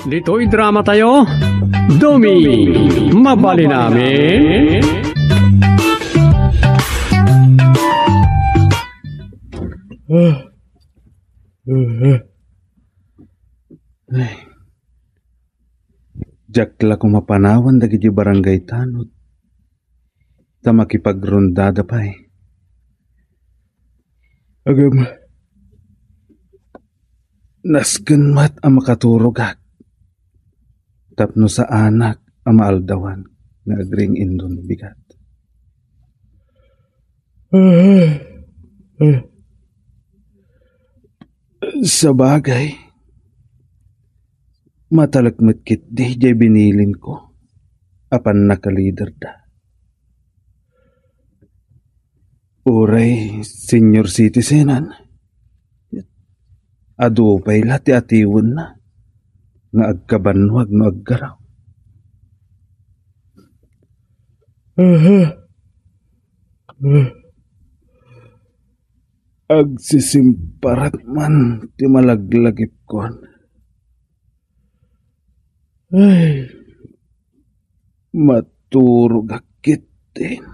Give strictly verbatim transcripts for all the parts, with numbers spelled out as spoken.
Ditoy drama tayo, Dumi, mabalin amin. Diak la koma panawan dagiti barangay tanod ta makipagrondada pay. Agem, nasken met a makaturogak tapno saanak a maaldawan nga agring-indon bigat. Sabagay, matalek met ketdi jay binilinko a pannakaliderda. Uray senior citizen-an, adu pay la ti atiwenna nga agkabannuag no aggaraw. Agsisimparat man ti malaglagipkon. Ay, maturogak ketdin.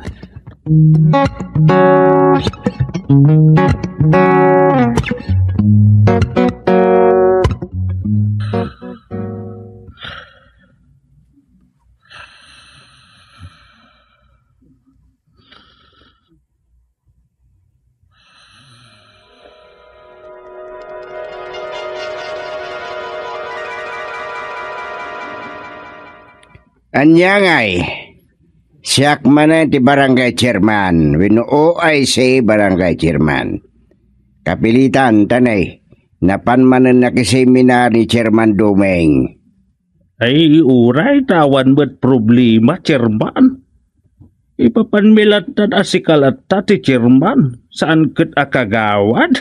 Ania ngay? Siak manen ti barangay chairman wenno O I C barangay chairman. Kapilitan ta nay, napan manen nakiseminar ni Chairman Dumeng. Ay, uray ta awan met problema, chairman. Ipapanmi lattan a sika latta ti chairman, saan ket a kagawad.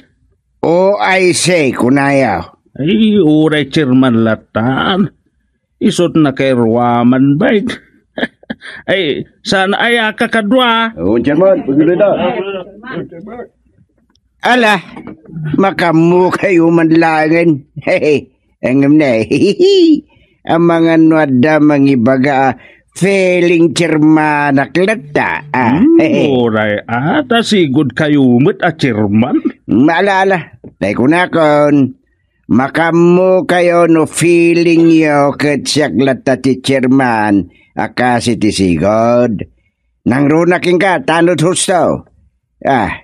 O I C, kunayo. Ay, uray chairman lattan. Isut' nakairuaman, bay. Ay, saan aya kakadua? O, chairman, pagulida. Ala, makammo kayo man laengen. Ngem ne, amangan no adda mangibaga a feeling chairmanak latta. Ah, Hmm, uray, ah, ta sigud kayo met a chairman. Ala, ala, tay kunakon, makammo kayo no feeling yo ket siak latta ti chairman a kasi ti sigud. Nangruna kenka, tanod husto. Ah,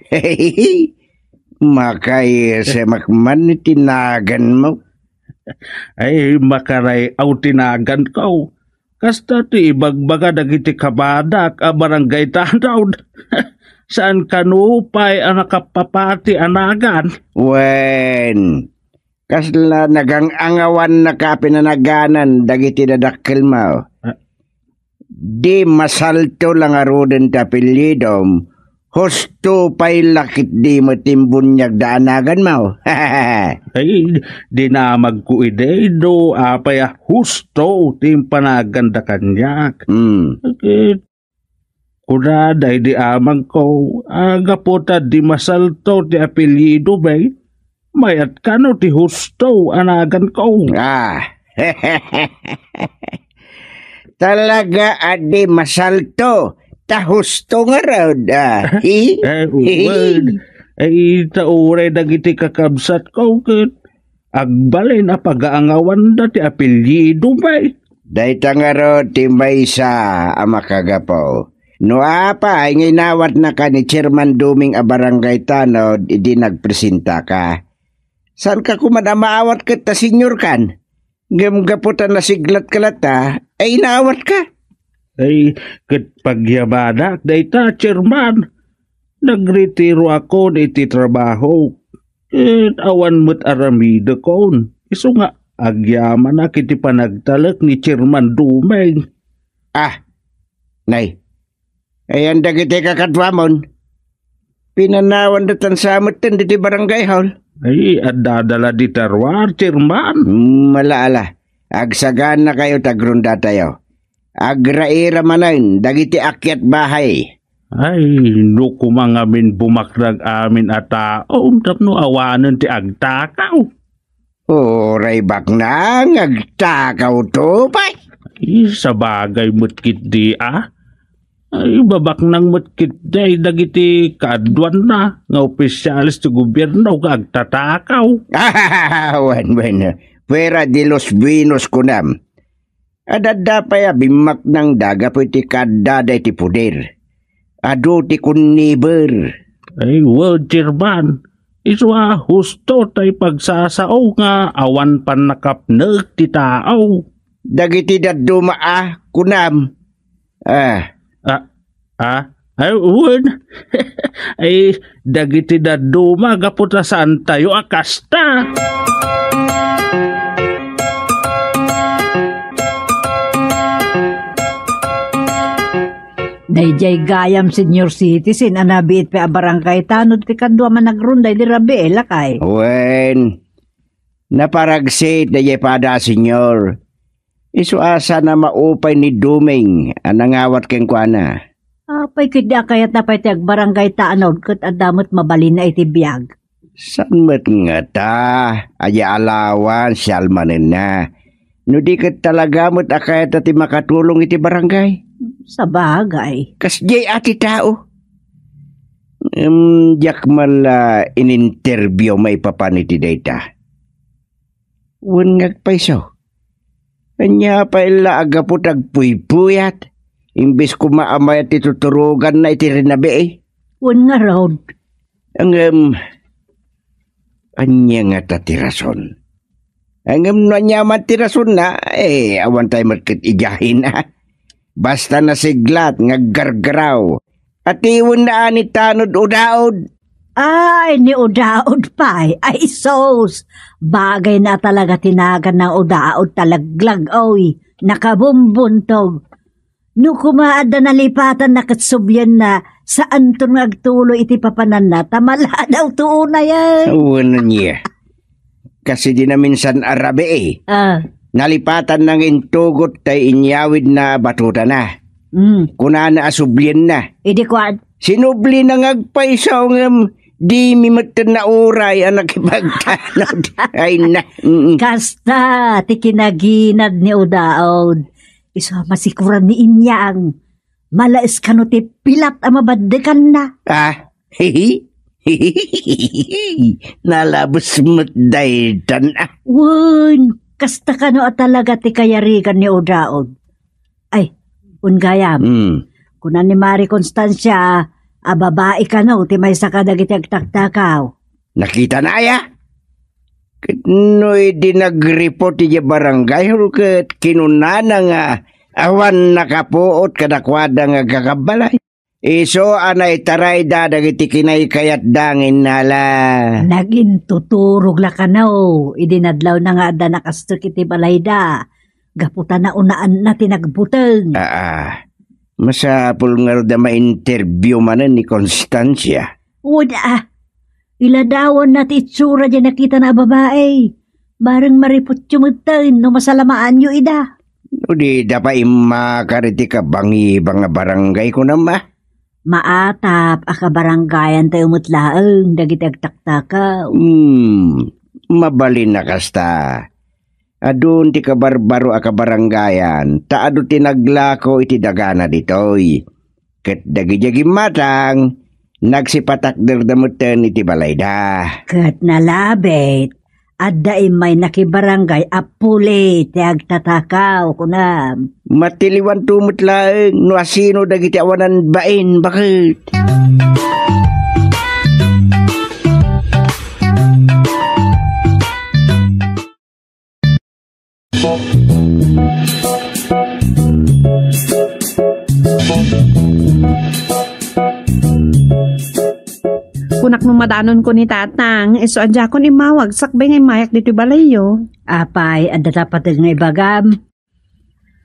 makaisemak man iti naganmo. Ay, makaray-aw ti naganko. Kasta ti ibagbaga dagiti kabadak a barangay tanod. Saan kano pay a nakapapati a nagan? Wen, kasla nagang-angawan na ka pinanaganan dagiti dadakkelmo. Ah. Di masalto la ngaruden ti apelyidom, husto pay la ketdi met imbuniag da a naganmo. Ay, dinamagko idi, no apay a husto ti impanaganda kaniak. Hmm. Ket kunada idi amangko, a gapu ta di masalto ti apelyido, bay, mayat kano ti husto a naganko. Ah. Talaga a di masalto, ta husto ngarud, ah. Hi? Eh, wen. Eh, ita uray dagiti kakabsatko ket agbalin a pagaangawanda ti apelyido, bay. Dayta ngarud ti maysa a makagapu. No apay nga inawatnaka ni Chairman Duming a Barangay Tanod idi nagpresentaka, saanka koma a maawat ket ta senior kan? Ngem gapu ta nasiglatka latta, ay inaawatka? Ay, ket pagyamanak dayta, Chairman. Nagretiroakon iti trabaho. Ket awan met aramidekon. Isu nga agyamanak iti panagtalek ni Chairman Dumeng. Ah, nay, ayan dagiti kakaduamon? Pinanawanda tan sa metten diti barangay hall. Ay, addada la dita ruar, Chairman. Hmm, ala, ala. Agsaganakayo ta agrondatayo. Agraira manen dagiti akyat bahay. Ay, no koma ngamin bumaknag amin a tao tapno awanen ti agtakaw. Uray baknang, agtakawto pay. Ay, sabagay met ketdi, a. Ay, babaknang met ketdi dagiti kaaduanna nga opisyales ti gobierno nga agtatakaw. Wen, wen, fuera de los buenos kunam. Adda pay a bimmaknangda gapu iti kaaddada iti poder. Adu ti kunniber. Ay, wen, Chairman. Isu a husto tay pagsasao nga awan pannakapnek ti tao. Dagiti dadduma a, kunam. Ah. Ah, ah, ay, wen. Ay, dagiti dadduma gapu ta saantayo a kasta. Daydiay gayam senior citizen a nabiit pay a barangay tanod ti kadua a managronda idi rabii, lakay. Wen, naparagsit daydiay pada a senior. Isu a saan a maupay ni Duming a nangawat kenkuana. Apay, ketdi a kayatna pay ti agbarangay tanod ket adda met mabalinna iti biag. Saan met ngata, aya alawan, sialmanenna. No di ket talaga met a kayatna ti makatulong iti barangay. Sabagay. Kasdiay a ti tao. Em, diak man la in-interview maipapan iti dayta. Wen nga agpayso. Ania pay la a gapu ta agpuypuyat, imbes koma a mayat ti tuturoganna iti rinabii? Wen ngarud. Ngem, ania ngata ti rason? Ngem no ania man ti rasonna, eh, awan tayo met ket idiahin, a. Basta nasiglat nga aggargaraw, atiwenna a ni tanod udaod. Ay, ni udaod pay. Ay, sus! Bagay na talaga ti nagan nga udaod, talaglag, oy. Nakabumbuntog. No koma adda nalipatanna ket sublianna, saanton nga agtuloy iti papananna, ta maladawto unay, ay. Wen, ania. Kas idi naminsan a rabii, eh. Ah. Nalipatanna nga intugot tay inyawidna a batutana. Mm. Kunana a sublienna. Idi kuan. Sinublina nga agpayso ngem dimi metten nauray a nakipagtanod. Ay na. Mm. Kasta ti kinaginad ni Udaod. Isu a masikuran ni Inyang. Malaes kano ti pilat a mabaddekanna. Ah? Nalabes met daytan, ah. Wen, kasta kano a talaga ti kayarigan ni Udaod. Ay, wen gayam. Hmm. Kuna ni Mari Constancia, a babai kano ti maysa kadagiti agtaktakaw. Nakitana aya? Ket no idi nagreport idiay barangay hall ket kinunana nga awan nakapuot kadakuada nga agkakabbalay. Isu a naitarayda dagiti kinaykayatda nga innala. Nagintuturog la kano idi nadlawna nga adda nakasdek iti balayda gapu ta naunaanna ti nagbuteng. Aa, masapul ngarud a ma-interview manen ni Constancia. Wen a, iladawanna ti itsura diay nakitana a babai. Bareng mariputyo metten no masalamaanyo ida. No di da pa immakar iti kabangibang a barangay, kunam a? Maatap a kabarangayantayo met laeng dagiti agtaktakaw. Hmm, mabalin a kasta. Adun ti kabarbaro a kabarangayan, ta adu ti naglako iti dagana ditoy. Ket dagiti agimmatang, nagsipatakderda metten iti balayda. Ket nalabit, adda immay nakibarangay a puli ti agtatakaw, kunam. Matiliwanto met laeng no asino dagiti awanan bain, baket. Kunak no madanonko ni Tatang, isu a diakon immawag sakbay nga immayak ditoy balayyo. Apay, adda ta pateg nga ibagam?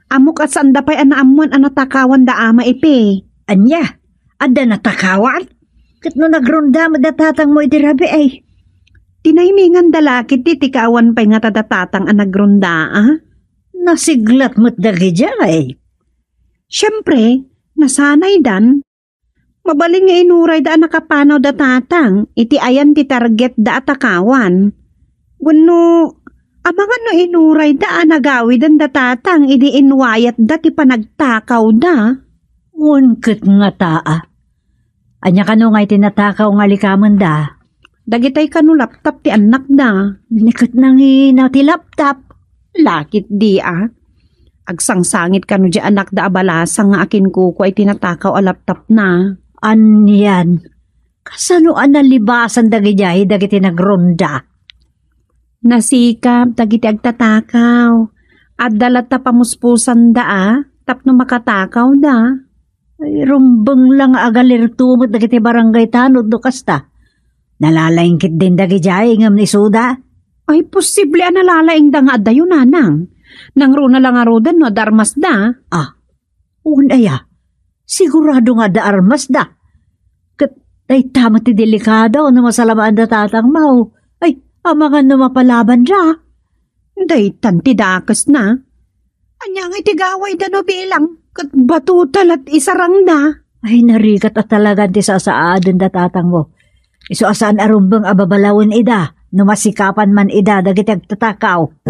Ammok a saanda pay a naammoan a natakawanda a maipi. Ania? Adda natakawan? Ket no nagronda met da tatangmo idi rabii, ay. Tinayminganda la ketdi ti kaawan pay ngata da tatang a nagronda, a? Nasiglat met dagidiay. Siempre, nasanaydan. Mabalin nga inurayda a nakapanaw da tatang iti ayan ti targetda a takawan. Wenno, Amangan no inurayda a nagawiden da tatang idi inwayatda ti panagtakawda. Wen ket ngata a. Ania kano nga iti natakaw nga likamenda? Dagitay kano laptop ti annakda. Ni ket nangina ti laptop? Lakit di a. Agsangsangit kano di annakda a balasang nga akinkukua iti natakaw a laptopna. Anian? Kasano a nalibasan dagidiay dagiti nagronda? Nasikap dagiti agtatakaw. Adda latta pamuspusanda a tapno makatakawda. Ay, rumbeng la nga agalirto met dagiti barangay tanod no kasta. Nalalaing ketdin dagidiay ngem isuda. Ay, posible a nalalaingda nga addayo, nanang. Nangruna la ngaruden no adda armasda. Ah, wen aya? Sigurado nga adda armasda. Ket dayta met ti delikado no masalabaanda tatangmo. Ay, amangan no mapalabanda. Daytan ti dakesna. Ania nga iti gawayda no bilang ket bato ta lat isarangda? Ay, narigat a talagan ti sasaaden da tatangmo. Isu a saan a rumbeng a babalawen ida no masikapan man ida dagiti agtatakaw.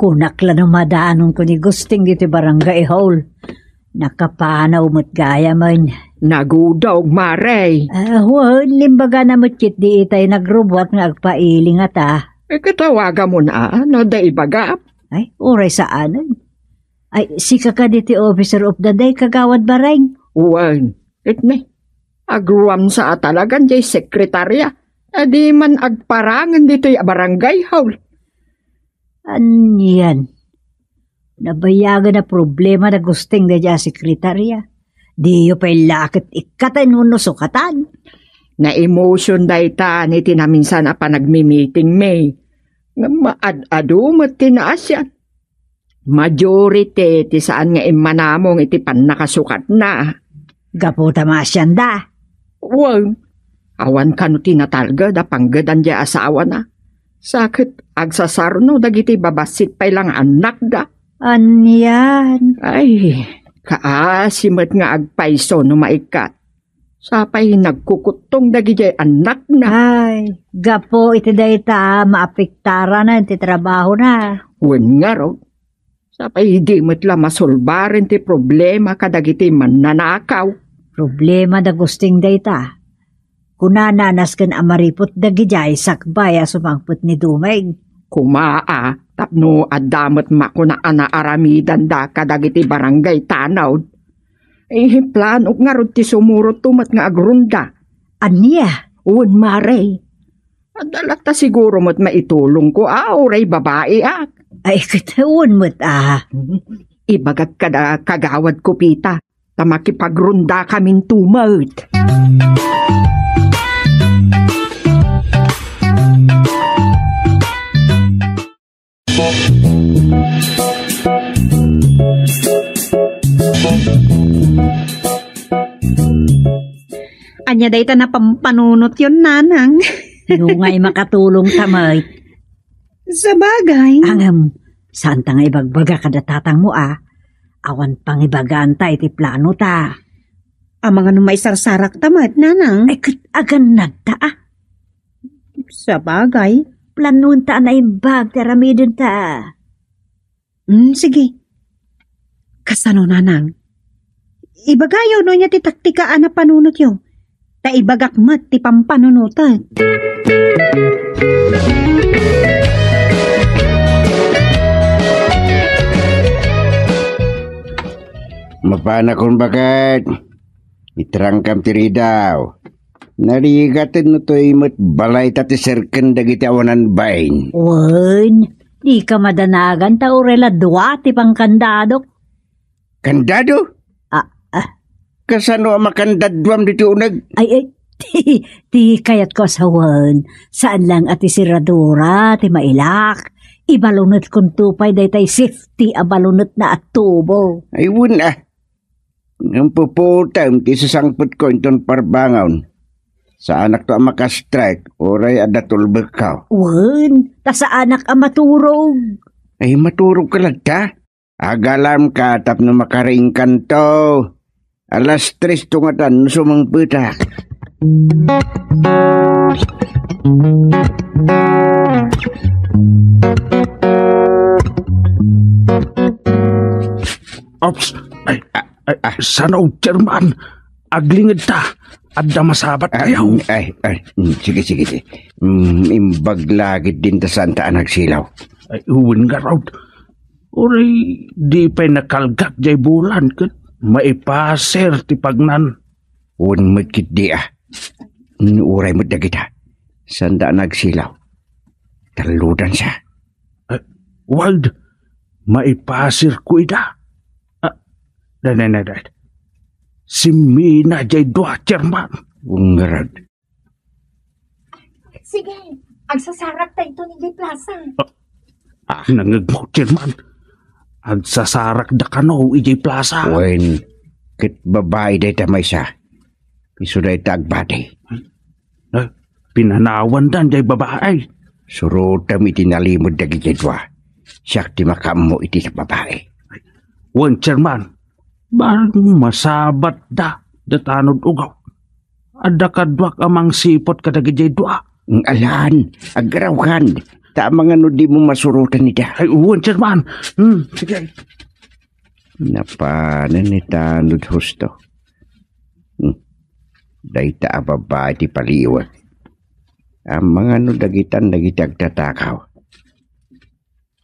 Kunak la no madanonko ni Gusting ditoy barangay hall. Nakapanaw met gayamen. Nagudog, Mare. Ah, wen, limbagana met ketdi itay nagrubuat nga agpailing a ta. Eh, katawagamon a, no adda ibagam? Ay, uray saanen. Ay, sika kadi ti officer of the day, Kagawad Bareng? Wen, ket ne, agruamsa a talagan jay sekretarya. Adi man agparangen ditoy a barangay hall. Anian? Nabayagen a problema da Gusting daydiay a sekretarya. Diyo pay la ket ikkaten wenno sukatan. Naemosion dayta iti naminsan a panagmimitingmi. Ngem maad-adu met ti naasian. Majority ti saan nga immanamong iti pannakasukatna. Gapu ta maasianda. Wen, awan kano ti natalged a panggedan diay asawana. Sa ket agsasarno dagiti babassit pay la nga annakda. Anian? Ay, kaasi met nga agpayso no maikkat. Sapay nagkukuttong dagidiay annakna. Ay, gapu iti dayta, maapektarana ti trabahona. Wen ngarud, sapay idi met la masolbaren ti problema kadagiti mannanakaw. Problema da Gusting dayta. Kunana nasken a mariput dagidiay sakbay a sumangpet ni Dumeng. Kuma a, tapno adda met makuna a naaramidanda kadagiti barangay tanod. Eh, planok ngarud ti sumurotto met nga agronda. Ania? Wen, Mare. Adda latta siguro met maitulongko a uray babai a. Ay, ket wen met a. Ibagak kada kagawad ko, Pita, ta makipagrondakaminto met. Ania dayta napampanunotyon, nanang? No nga makatulongta met. Sabagay. Ngem, saanta nga ibagbaga kada tatangmo a. Awan pangibagaanta iti planota. Amangan no maisarsarakta met, nanang? Ay, ket agannadta a. Sabagay. Planonta a naimbag ti aramidenta. Hmm, sige. Kasano, nanang? Ibagayo no ania ti taktika a napanunotyo. Ta ibagak met ti pampanunotek. Mapanakon baket. Itrangkam ti ridaw. Narigaten no toy met balay ta ti serken dagiti awanan bain. Wen, dika madanagan ta uray la dua ti pankandadok. Kandado? Ah, ah. Kasano a makandaduam ditoy uneg? Ay, ay, ti, ti kayatko a sawen, saan lang a ti seradura ti mailak. Ibalunetkonto pay daytay safety a balunetna a tubo. Ay, wen, ah. Ngem puputem ti sasangpetko inton parbangon. Saanakto a maka-strike, uray adda tulbekko. Wen, ta saanak a maturog. Ay, maturog ka latta? Agalamka tapno makariingkanto. Alas tres to ngatan no sumangpetak. Ops! Ay, ay, ah, sano, Chairman? Aglingedta. Adda masabat. Ah, tayo. Ay, ay, mm, sige, sige, sige. Mm, imbag lagid din ta saan ta a nagsilaw. Ay, uwan nga, Rod. Uray, di pay nakalgak jay bulan ket maipasir ti pagnan. Wen met ketdi, ah. Uray met dagita. Sanda a nagsilaw. Tallodansa. Eh, Wald, maipasirko ida. Ah, dai, dai, dai, dai. Simmina jay dua, Chairman. Wen ngarud. Sige, agsasarak ta ito ni jay plaza. Ah, nangegmo, Chairman. Agsasarak da kano ijay plaza. Wen, ket babai dayta maysa. Isu dayta agbati. Eh, pinanawandan jay babai. Surotem iti nalimed dagiti dua. Siak ti makaammo iti babai. Wen, Chairman, bang masabat da, da tanod ugaw. Adda kaduak a mangsiput kadagiti dua. Alan, aggarawkan. Ta amangan no dimo masurotan ida. Ay, uwan, Chairman. Hmm, sige. Napanen ni tanod husto. Hmm. Dayta a babai ti paliwan. Amangan no dagitan dagiti agtatakaw.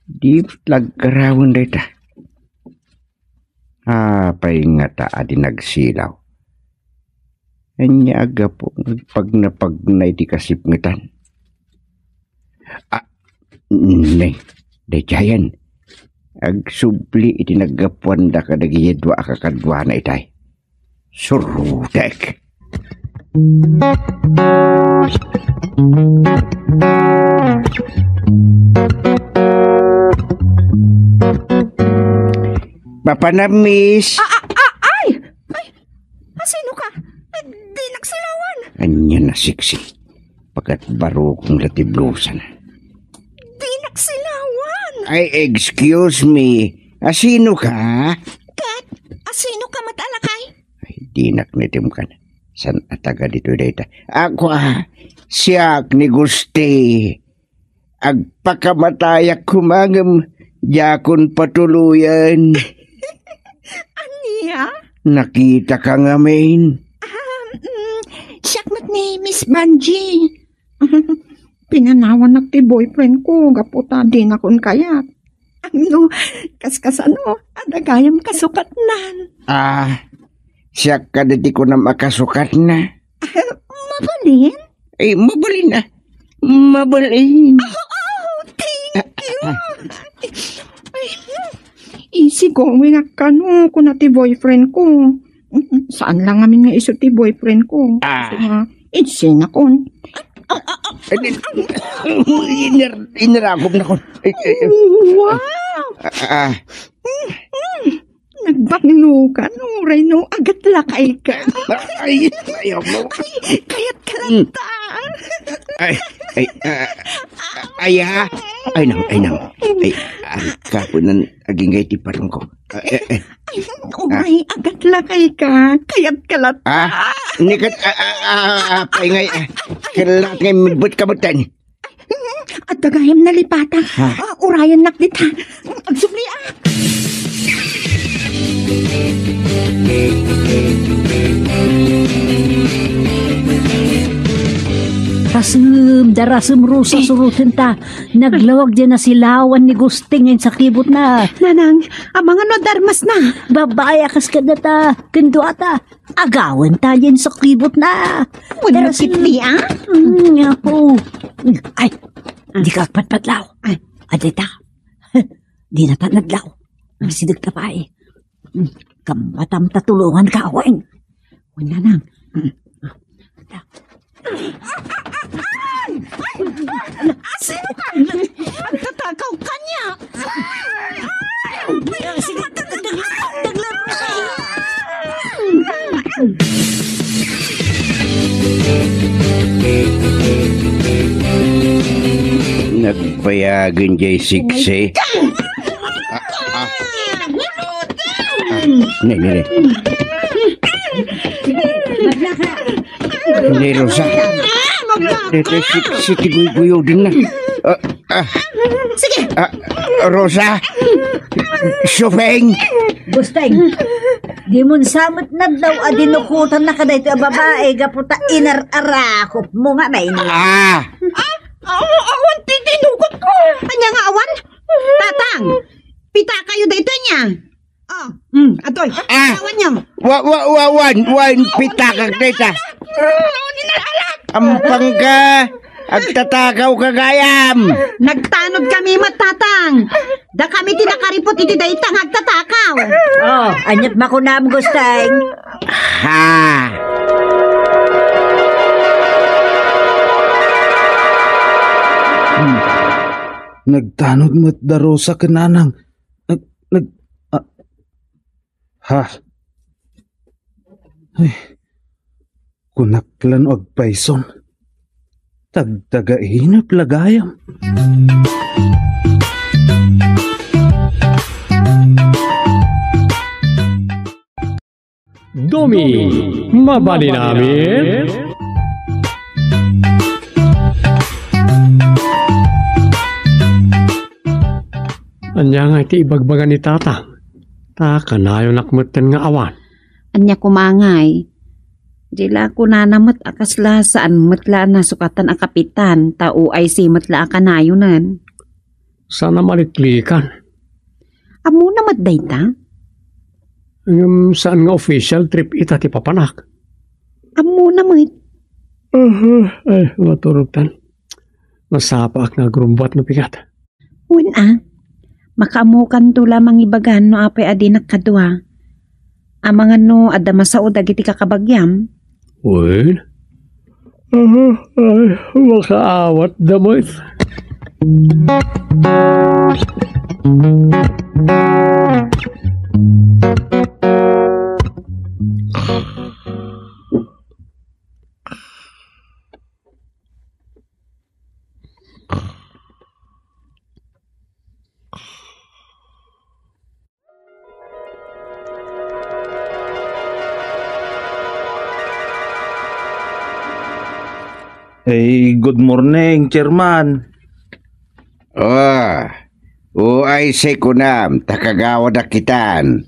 Di met la aggarawen dayta. Apay ngata a di nagsilaw? Ania a gapu nga agpagnapagna iti kasipngetan? Ah, ne, daydiayen. Agsubli iti naggapuanda kadagiti dua a kakaduana itay. Surotek. Mapanam, miss. Ah, ah, ah, ay! Ay! Asino ka? Ay, di nagsilawan. Ania na, siksi. Pagatbarukon la ti blusana. Di nagsilawan. Ay, excuse me. Asino ka? Ket, asino ka met a lakay? Ay, dinak naitemkan. Saan a taga ditoy dayta? Ako, ah, siak ni Gusti. Agpakamatayak koma ngem diakon patuloyen. Ania? Nakitaka ngamin. Ah, mm, siak met ni Miss Banji. Pinanawanak ti boyfriend ko gapu ta dinakon kayat. Ano, kaskasano, adda gayam kasukatnan. Ah, siak kadi ti kunam a kasukatna. Ah, mabalin? Eh, mabalin, ah. Mabalin. Oh, oh, thank you. Ay, easy going ak kano, kuna ti boyfriend ko. Saan lang amin nga isu ti boyfriend ko. Ah. So, nga, insinakon. Ah, ah, ah, Eh, di, iner-, iniragob na ko. Eh, eh, eh. Wow! Ah, ah. Mm, mm. Nagbangno ka, no, Reno? Agat lakay ka. Ay, ayaw mo. Ay, kayat ka lang Mm. ta. Ay, ay, ah, ay, ah. Ay, nang, ay, nang. Ay, ah, kapunan, agingay ti parang ko. Ah, eh, eh. Ay, umay, agat lakay ka. Kayat ka lang ta. Ah, nikat, ah, ah, ah, ah, pay ngay, ah, kalat ngay, mibut ka butan. Adda gayam nalipata. Ha? Ah, urayan nak dita. Agsubli, ah. Rasem, darasem, Rosa, Eh. Suroten ta. Naglawag diay nasilawan ni Gusting nga insakibutna. Nanang, amangan no darmas na. Babai a kas kadata, ken duata. Agawen ta diay insakibutna. Wenno Darasem. Kitdi, ah? Mm, apo. Ay, di ka agpadpadlaw. Ay. Adita. Di na ta nadlaw. Asideg ta pay. Mm, kammatam ta tulongan ka, Weng. Wen, nanang. Mm. Asino ka? Agtatakaw ka niya. Sige, tagla-, tagla-, Nagbayagen jay siksi. Ah, ah. Ne, ne, ne. Ne, Rosa. Daytoy si, si ti guyguyodenna. Ah, ah. Sige. Ah, Rosa. Suping. Gusteng, dimon sa met nadlaw a dinukotannaka daytoy a babai gapu ta inar-arakopmo ngamin. Ah. Ah, aw-, awan ti dinukotko. Ania nga awan? Tatang, pitakayo daytoy nia. Oh, mm, atoy. Ah! Awan niyo. Wa, wa, wa, wan, wan, pitakak dayta. Ampangka, agtatakawka gayam. Nagtanod kami met, Tatang. Da kami ti nakaripot iti dayta nga agtatakaw. Oh, aniat makunam, Gusteng? Ha? Hmm. Nagtanod met da Rosa ken Nanang. Nag-, nag-, ah, ha? Ay, kunak la no agpayson. Tagtagainep la gayam. Domi, mabalin amin? Ania nga iti ibagbaga ni Tatang? Ta kanayonak metten nga awan. Ania koma ngay? Di la kunana met a kasla saan met la a nasukatan a kapitan, ta O I C met la a kanayonen. Saan a maliklikan. Ammona met dayta? Ngem saan nga official trip ita ti papanak. Ammona met. Aha, ay, maturogtan. Masapaak nga agrumbuat no pigat. Wen a, makaammokanto la mangibagan no apay a dinak kadua. Amangan no adda masao dagiti kakabagiam. Wen? Aha, ay, makaawat da met. Hey, good morning, Chairman. Ah, O I C kunam, ta kagawadak itan.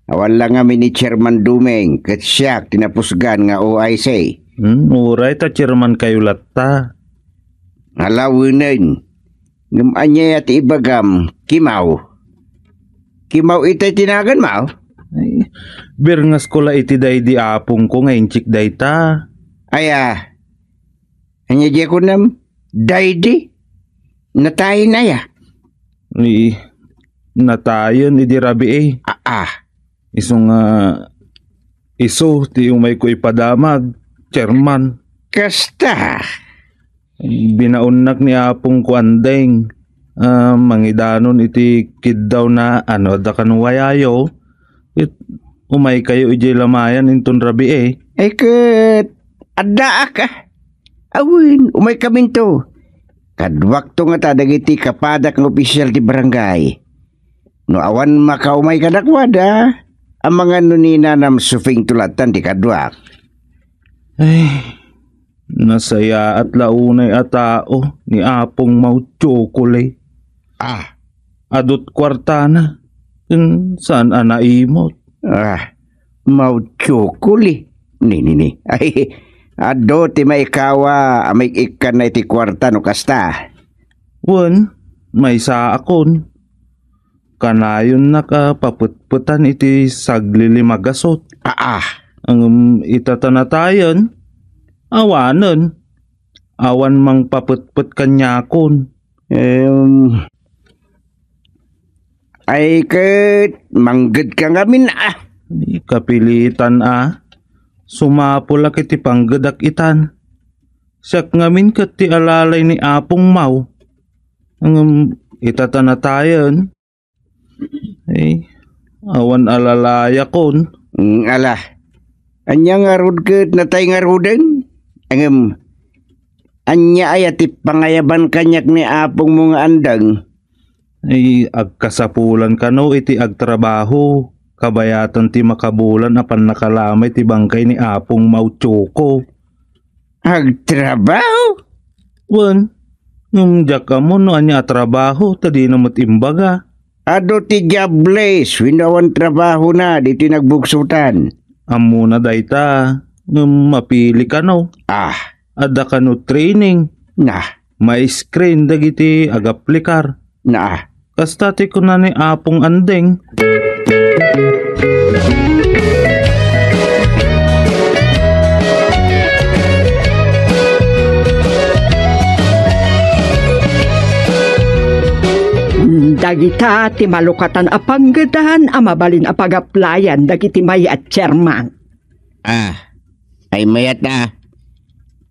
Awan la ngamin ni Chairman Dumeng, ket siak ti napusgan nga O I C. Hmm, uray ta chairman kayo latta. Alawenen. Ngem ania ti ibagam, Kimaw? Kimaw itay ti naganmo? Ay, birngasko la iti daydi apongko nga inchik dayta. Aya, ania diay kunam? Daydi? Natayen aya? Ni, natayen idi rabii. Aa. Isu nga, isu ti umayko ipadamag, Chairman. Kasta. Binaonnak ni apongko Andeng, ah, mangidanon iti kiddawna ano adda kan wayayo, ket umaykayo idiay lamayan inton rabii. Ay ket, addaak, ah. Awen, umaykaminto. Kaduakto ngata dagiti kapadak nga opisyal ti barangay. No awan makaumay kadakuada, amangan no ni Nanam Suping tulatan ti kaduak. Ay, nasayaat la unay a tao ni Apong Mao Chokole. Ah. Adut kuartana, ken saan a naimot. Ah, Mao Chokole. Ni, ni, ni. Ay, adu ti maikawa a maik-ikkanna iti kuarta no kasta. Wen, maysaakon. Kanayonnak a papetpetan iti saglili magasut. Aa. Ngem ita ta natayen, awanen. Awan mangpapetpet kaniakon. Em, ay ket, manggedka ngamin, ah. Di kapilitan, ah. Sumapulak iti panggedak itan. Siak ngamin ket ti alalay ni Apong Mao. Ngem ita ta natayen. Ay, awan alalayakon. Mm, ala. Ania ngarud ket natay ngaruden? Ngem, ania aya ti pangayaban kaniak ni apongmo nga Andeng? Ay, agkasapulan kano iti agtrabaho. Kabayatan ti makabulan a pannakalamay ti bangkay ni Apong Mauchoko. Agtrabaho? Wen, ngem diak ammo no ania a trabaho ta dina met imbaga. Adu ti diables wenno awan trabahona ditoy nagbugsotan. Ammona dayta, ngem mapili kano. Ah. Adda kano training. Nah. Ma-screen dagiti agaplikar. Nah. Kasta ti kuna ni Apong Andeng. Dagita ti malukatan a panggedan a mabalin a pagaplayan dagiti mayat, Chairman. Ah, ay mayat a.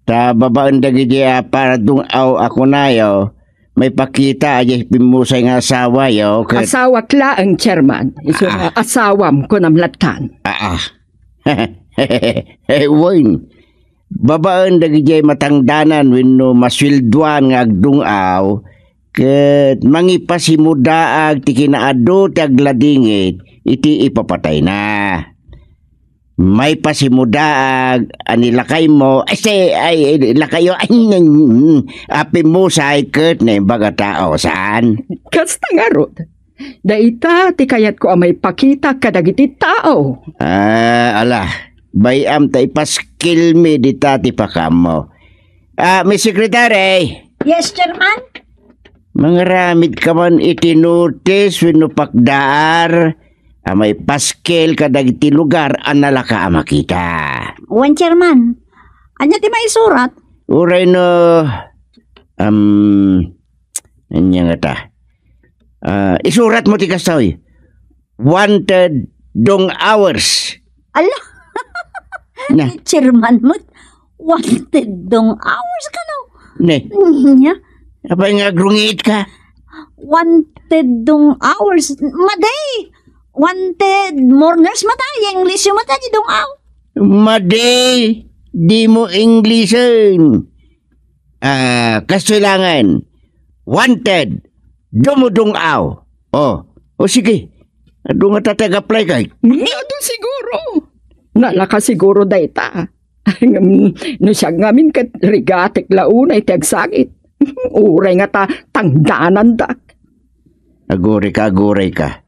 Ta babaen dagiti a paradung-aw a kunayo, maipakita a diay pimmusay nga asawayo ket Asawak laeng, Chairman. Isu nga Ah. Asawam, kunam lattan. Ah, ah. Eh, wen. Babaen dagiti matangdanan wenno masueldoan nga agdung-aw, ket mangipasimudaag ti kinaadu ti agladingit iti ipapatayna. Maipasimudaag a ni lakaymo, ay, si, ay, lakayo, ay, mm, a pimmusay ket naimbag a tao, saan? Kasta ngarud, dayta ti kayatko a maipakita kadagiti tao. Ah, ala, bay-am ta ipaskilmi dita ti pakaammo. Ah, Miss Secretary. Yes, Chairman? Mangaramid ka man iti notice wenno pakdaar a maipaskil kadagiti lugar a nalaka a makita. Wen, Chairman. Ania ti maisurat? Uray no, um, ania ngata? Ah, isuratmo ti kastoy. Wanted dung hours. Ala! Na. Chairman met. Wanted dung hours kano? Ne. Nya? Apay nga agrungiit ka? Wanted dung hours. Madi! Wanted mourners mata. Yang English yung mata di dung aw. Madi! Di mo Englishen. Ah, kastoy langen. Wanted. Dumudung-aw. Oh. O sige. Adu nga ta ti ag-apply kay. Adu siguro. Nalaka siguro dayta. Ngem no siak ngamin ket rigatek la unay ti agsakit. Uray nga ta tangdanandak. Aguray ka, aguray ka.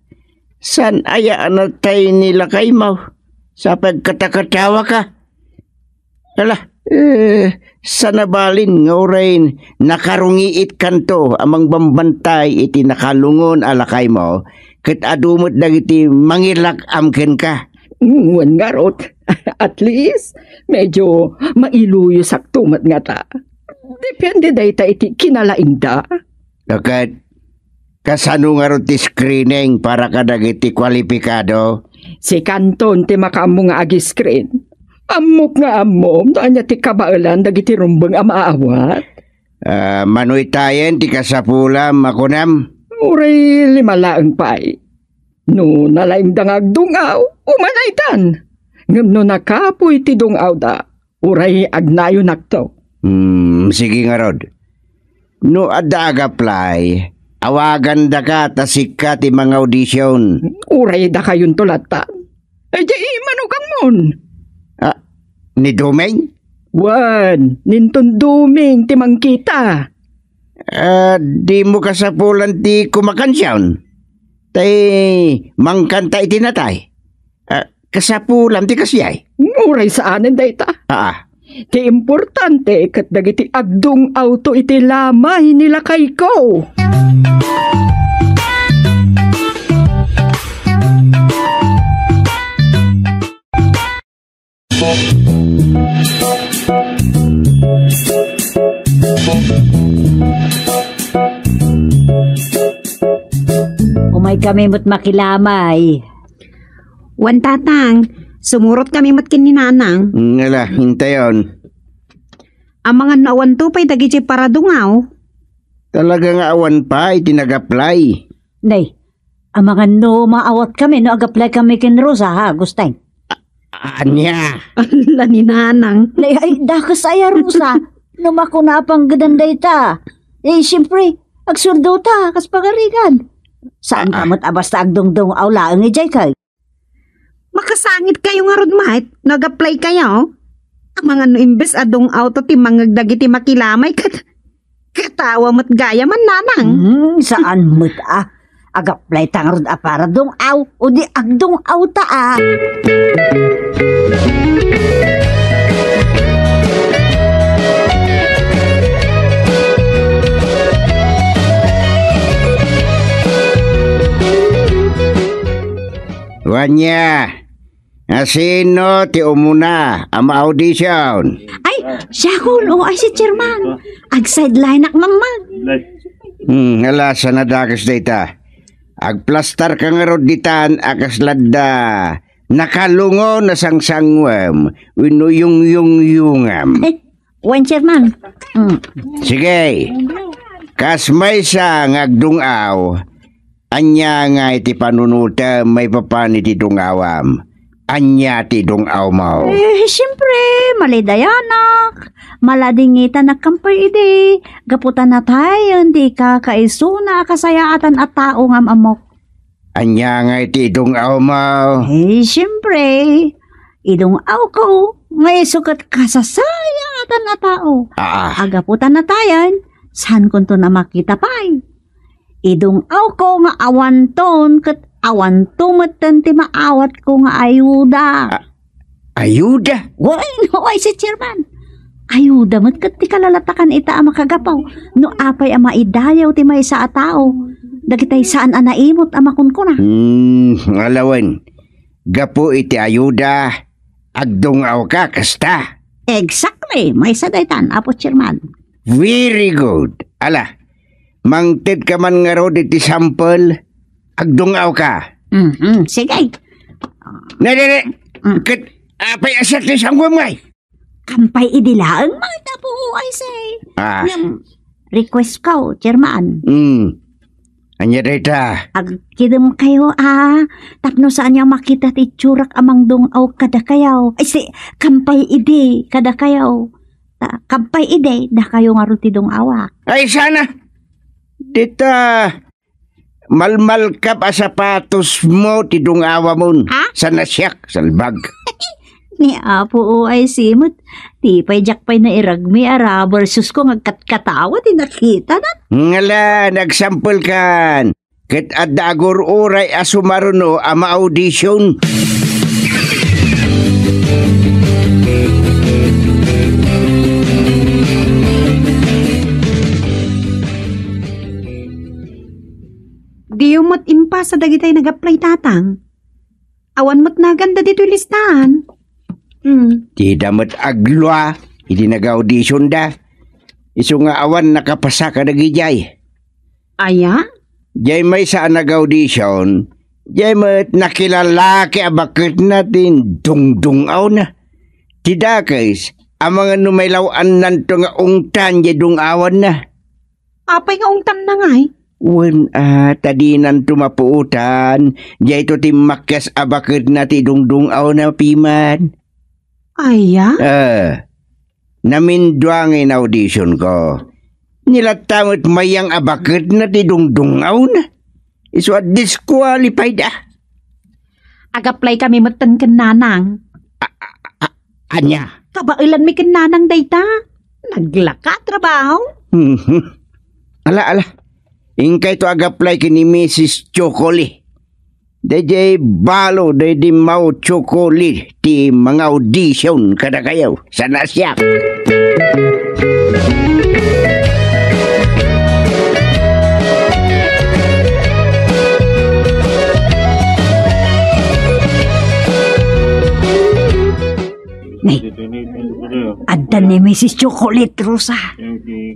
Saan aya a natay ni lakaymo? Sa pagkatakatawa ka? Ala, eh, saan a balin nga uray nakarungiit kanto a mangbambantay iti nakalungon a lakaymo, ket adu met dagiti mangilak-am kenka. Wen ngarud, at least, medyo mailuyosak to met ngata. Depende dayta iti kinalaingda. Ket, kasano ngarud ti screening para kadagiti kwalipikado? Si Kanton ti makaammo nga ag-screen. Ammok nga ammom no ania ti kabaelan dagiti rumbeng a maawat. Ah, mano itayen ti kasapulam a kunam? Uray lima laeng pay. No nalaingda nga agdung-aw, umanaydan. Ngem no nakapuy ti dung-awda, uray agnayonakto. Hmm, sige ngarud. No adda ag-apply, awagandaka ta sika ti manga-audition. Uray dakayonto lattan. Ay, di manukangmon. Ah, ni Doming? Wen, ninton Doming ti mangkita. Ah, di mo kasapulan ti kumakansion? Tay mangkanta iti natay? Ah, kasapulan ti kasdiay? Uray saanen dayta. Ah, ah. Ti importante ket dagiti agdung-awto iti lamay ni lakayko. Umay kami met makilamay. Wen, Tatang, sumurot kami met ken ni Nanang. Ngala, intayon. Amangan no awanto pay dagiti paradungaw. Talaga nga awan pay ti nag-apply. Nay, amangan no maawat kami no ag-apply kami ken Rosa, ha, Agustin? Ania? Ala ni Nanang. Nay, ay, dakes aya, Rosa. No makuna a panggedan dayta. Eh, siyempre, agsueldo ta, kas pagarigan. Saan ka met a basta agdungdung-aw laeng idiay kay? Makasangit kayo ngarud met no ag-apply kayo. Amangan no imbes a dung-aw to ti mangngeg dagiti makilamay ket katawa met gayam, Nanang. Hmm, saan met a. Ag-apply ta ngarud a para dung-aw, o di agdung-aw ta a. Wania, asino ti umuna a ma-audition? Ay, siakon, O I C Chairman. Ag-sideline-ak man. Hmm, ala, saan a dakes dayta. Agplastar ka ngarud ditan a kasla adda nakalungon a sangsanguem wenno yungyungyungem. Ay, wen, Chairman. Mm. Sige. Kas maysa nga agdung-aw, ania ngay ti panunotem maipapan iti dung-awam? Ania ti dung-awmo? Eh, siempre, malidayanak. Maladingitanak kampay idi. Gapu ta natayen ti kakaisuna a kasayaatan a tao nga am-ammok. Ania ngay ti idung-awmo? Eh, siyempre, idung-awko nga isu ket kasasayaatan a tao. Aa. Gapu ta natayen, saankonton a makita pay. Idung-awko nga awanton ket awanto metten ti maawatko nga ayuda. A-, Ayuda? Wen, O I C Chairman. Ayuda met ket ti kalalatakan ita a makagapu no apay a maidayaw ti maysa a tao dagitay saan a naimut a makunkuna. Hmm, ala wen. Gapu iti ayuda, agdung-awka kasta. Exactly, maysa daytan, Apo Chairman. Very good. Ala, mangtedka man ngarud iti sample, agdung-awka. Mhm, sige. Ne, ne, ne. Mm. Ket apay a siak ti sanguem ngay? Kampay idi laeng met, Apo O I C. Ah. Ngem, request ko, Chairman. Mm. Ania dayta? Agkidem kayo, a, tapno saanyo a makita ti itsurak a mangdung-aw kadakayo. Ay, si, kampay idi kadakayo. Ta, kampay idi, dakayo ngarud ti dung-awak. Ay, sana. Dita, malmalkap a sapatosmo ti dung-awamon. Ha? Sana siak, salbag. Ni Apo O I C met, ti pay diak pay nairagmi a rubber shoes ko nga agkatkatawa ti nakitana. Ngala, nagsample kan. Ket adda agur-uray a sumaruno a ma-audition. Diyo met impasa dagitay nag-apply, Tatang? Awan met naganda ditoy listaan. Hmm. Dida met aglua idi nag-auditionda. Isu nga awan nakapasa kadagijay. Aya? Jay maysa a nag-audition, jay met nakilalaki a baketna ti dungdung-awna. Ti dakes, amangan no mailaw-annanto nga ungtan jay dung-awanna. Apay nga ungtanna ngay? Wen, a, ta dinanto mapuotan, jayto ti makias a baketna ti dungdung-awna piman. Aya? Eh, namindua nga in-audition ko. Ni latta met mayang a baketna ti dungdung-awna. Isu a disqualified a. Ag-apply kami metten ken Nanang. A-, a-, a-, ania? Kabaelanmi ken Nanang dayta. Naglaka a trabaho. Mhm. Ala, ala. Inkayto ag-apply ken ni Misis Chocoli. Daydiay balo, daydi mao Chocoli ti manga-audition kadakayo. Sana siak. Nay, adda ni Misis Chocolate, Rosa.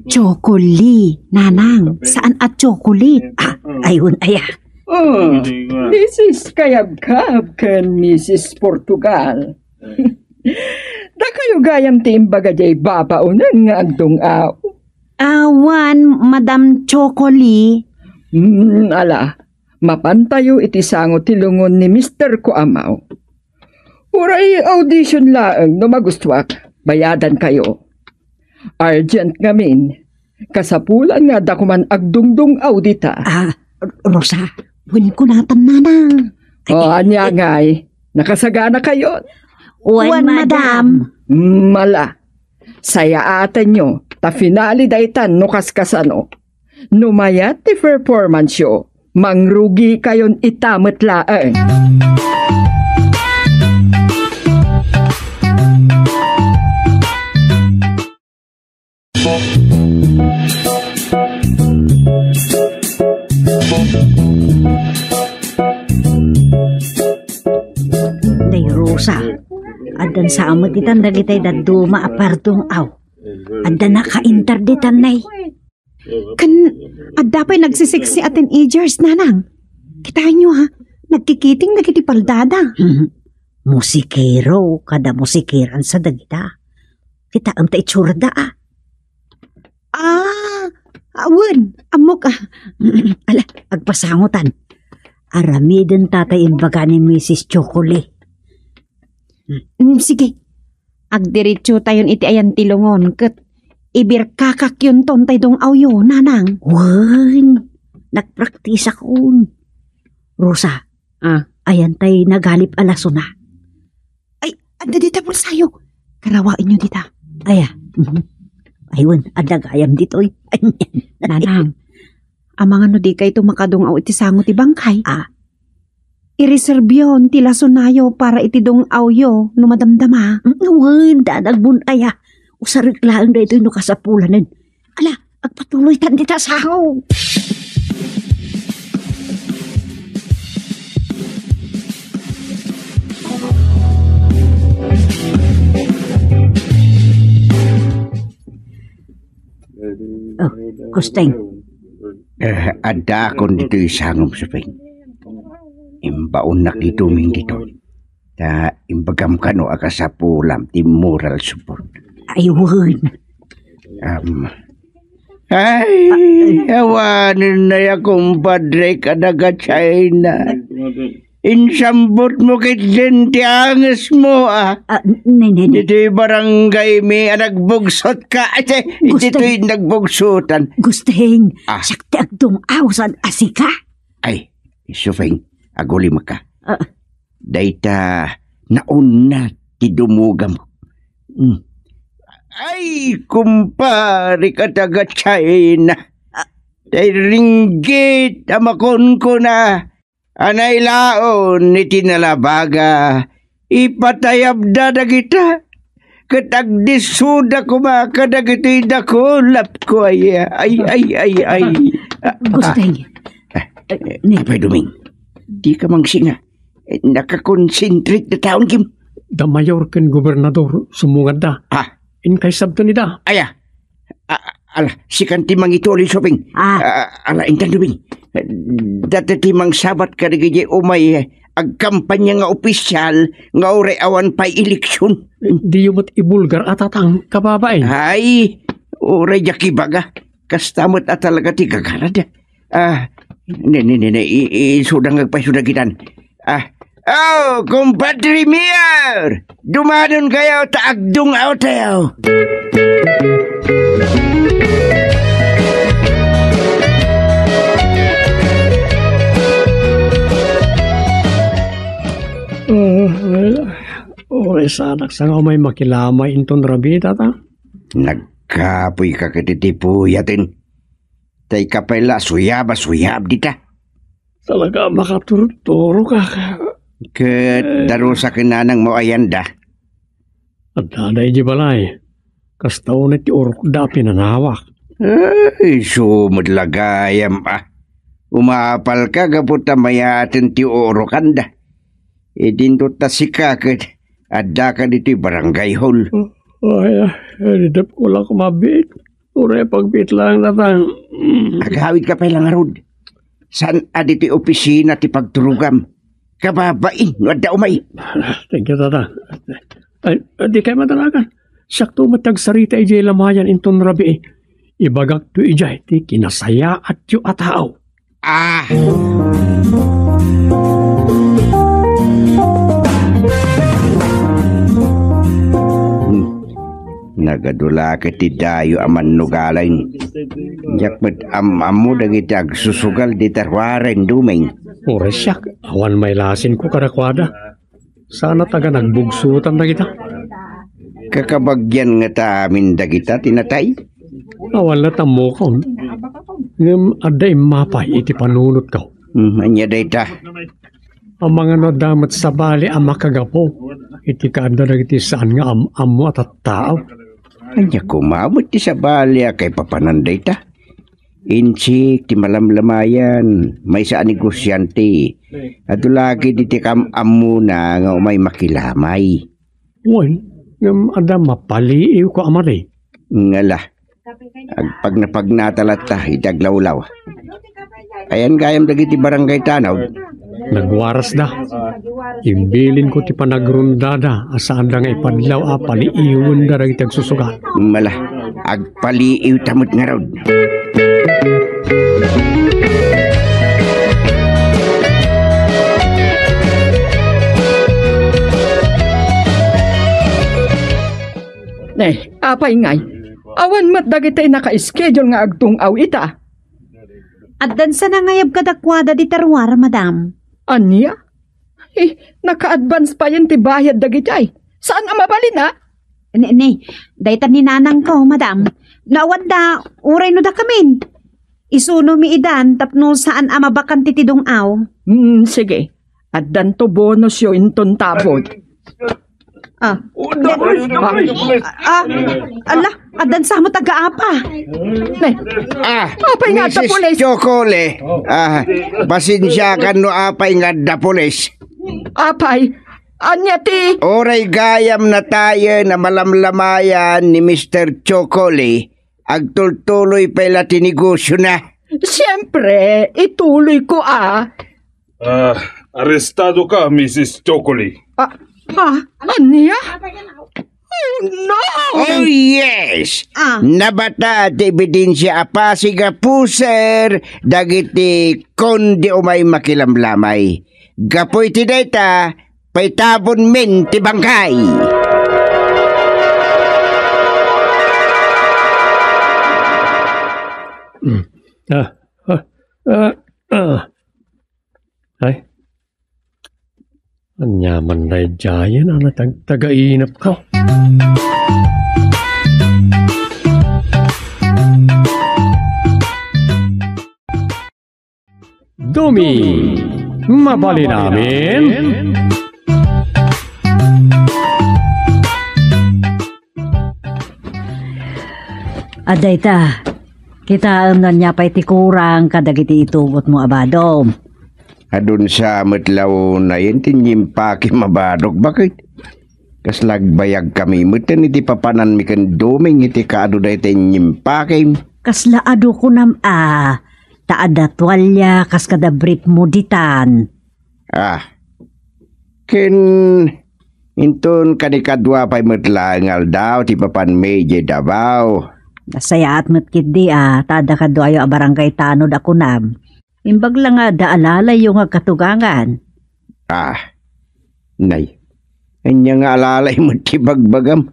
Chocolate, Nanang. Saan a chocolate? Ah, ayun, aya. Oh, Misis Kayabkab ken Misis Portugal. Dakayo gayam ti imbaga jay babaonen nga agdung-aw. Awan, Madam Chocoli. Hmm, ala, mapantayo iti sango ti lungon ni Mister Kuamaw. Uray audition laeng no magustuak, bayadankayo. Urgent ngamin, kasapulan nga adda koman agdungdung-aw dita. Ah, Rosa, wen kunatan, Nanang. O, ania ngay? Nakasaganakayon? Wen, Wen, madam. Madam. Mala. Sayaatenyo, ta finale daytan no kaskasano. No mayat ti performance-yo, mangrugikayon ita met laeng. Nay Rosa, addan sa met itan dagitay dadduma a pardung-aw. Adda nakainter ditan, nay. Ken adda pay nagsisiksi a teenagers, nanang. Kitaenyo, ha? Nagkikiting dagiti paldada. Musikero kada musikeransa dagita. Kitaem ta itsurada, a. Ah, ah, wen, ammok, ah. Ala, agpasangotan. Aramiden tatay imbaga ni Misis Chocole. Mm, sige. Agdiretso tayon iti ayan ti lungon ket ibirkakakyonton tay dung-awyo, nanang. Wen, nagpraktisakon. Rosa, Ah. Ayan tay nagalip a lasona. Ay, adda dita pulsayo. Karawaenyo dita. Aya. Mhm. Ay, wen, adda gayam ditoy. Nanang, amangan no di kayto makadung-aw iti sango ti bangkay? Ah. Ireserbion ti lasonayo para iti dung-awyo no madamdama. Mm, wen, danag mon aya. Usarek laeng daytoy no kasapulanen. Ala, agpatuloytan dita sango. Oh, Kusteng. Eh, addaakon ditoy sangom, Supeng. Imbaonnak ni Duming ditoy. Ta imbagam kano a kasapulam ti moral support. Ay, wen. Um, ay, awanen na ya, kumpadre, kadaga China. Insambot mo ketdin ti anges mo, ah. Ah, ne, ne, ne. Ditoy barangay mi a nagbugsot ka. Ay, Gusteng. Ditoy nagbugsotan. Gusteng, ah, siak ti agdung-aw san a sika. Ay, Supeng, agulimaka. Ah. Dayta, naunna ti dumugam. Hmm. Ay, kumpare, kadaga China. Ah. Tay ringgit a makunkuna. Anay laon iti nalabaga, ipatayabda dagita, ket agdissuda koma kadagitoy dakulapko aya. Ay, ay, ay, ay. Gusteng. Ah, eh, ni- Apay Duming, di ka mangsinga. Eh, nakakonsentrate da taon, Kim. Da mayor ken gobernador, sumungad da. Ah. Inkaysabto ni da. Aya. A-, ala, sikan ti mangituloy, Supeng. Ah. A-, ala, intan, Duming. Data ti mangsabat kadagiti umay agkampanya nga opisyal nga uray awan pay eleksyon. Diyo met ibulgar a tatang, kababain. Ay, uray diak ibaga. Kasta met a talaga ti gagarad. Ah, ne, ne, ne, ne, i-, i-, isudang agpayso dagitan. Ah, oh, kumpadre Mayor! Dumanon kayo ta agdung-aw tayo. Ah, well, uray sanak sa nga umay makilamay inton rabii, tata. Nagkapoy ka ket iti puyaten. Tay ka pay la suyab a suyab dita. Talaga a makaturturok a. Ket, eh, darusa ken nanang mo ayan da? Adda da idiay balay. Kasta unay ti urokda a pinanawak. Ay, isu met la gayam, ah. Umapal ka gapu ta mayaten ti urokanda. Idinto ta sika ket adda ka ditoy barangay hall. Oh, ay, ah, idep ko la kumabiit. Uray pagbiit laeng, tatang. Mm. Agawid ka pay la ngarud. Saan a ditoy opisina ti pagturogam? Kababain no adda umay. Thank you, tatang. Ay, di kay madanagan. Siakto met ti agsarita idiay lamayan inton rabii. Ibagakto idiay ti kinasayaatyo a tao. Ah! Hmm. Nagadula ket ti dayo a mannugalain. Diak met am-ammo dagiti agsusugal dita ruaren, Duming. Uray siak, awan mailasinko kadakuada. Saan a taga nagbugsotan dagita? Kakabagian ngata amin dagita ti natay? Awan la tammokon. Ngem adda immapay iti panunotko. Hmm, ania dayta? Amangan no adda met sabali a makagapu iti kaadda dagiti saan nga am-ammo a tattao. Ania koma met ti sabali a kaipapanan dayta? Insik ti malamlamayan, maysa a negosiante. Adu la ketdi ti kam-ammona nga umay makilamay. Wen, ngem adda mapaliiwko a madi. Ngala, agpagnapagnata latta iti aglawlaw. Ayan gayam dagiti barangay tanod. Nagwarasda. Imbilinko ti panagrundada a saanda nga ipadlaw a paliiwenda dagiti agsusugat. Mala, agpaliiwta met ngarud. Ne, apay ngay? Awan met dagiti naka-schedule nga agdung-aw ita. Addan sana nga ayab kadakuada dita ruar, madam. Ania? Eh, naka-advance payen ti bayad dagiti ay. Saan a mabalin, a? Ne, ne, dayta ni nanangko, madam. No awan da, uray no dakamin. Isuno mi idan tapno saan a mabakan ti tidung-aw. Hmm, sige. Addanto bonusyo inton tapod. Ah. Oh, the police, the police, the police. Ah, ala, addan samo taga-apa. Ne. Ah, apay nga adda Missus pulis? Chocole. Ah, pasensiakan no apay nga adda pulis. Apay, ania ti? Uray gayam natayen a malamlamayan ni Mister Chocole, agtultuloy pay la ti negosiona. Siempre, ituloyko a. Ah, arestado ka, Missus Chocoli. Ah, ah, ania? Oh, no! Oh, yes! Ah. Nabata ti ebidensia a pasig a puser dagiti konde umay makilamlamay. Gapu iti dayta, paitabonmin ti bangkay. Mm. Ah, ah, ah, ah. Ay, aniaman daydiayen a natagtagainepko. Dumi, mabalin amin? Adda ita, kitaem no ania pay ti kurang kadagiti itugotmo a badom. Adun sa met la unayen ti inyimpakem a badok, baket? Kasla agbayagkami metten iti papananmi ken Doming iti kaadu dayta inyimpakem. Kasla adu kunam a, ta adda tualia kas kada briefmo ditan. Ah. Ken inton kadi kadua pay met laeng nga aldaw ti papanmi idiay Davao. Nasayaat met ketdi a, ta adda kaduayo a barangay tanod a kunam. Imbag la nga adda alalayyo nga agkatugangan. Ah, nay. Ania nga alalay met ti bagbagam?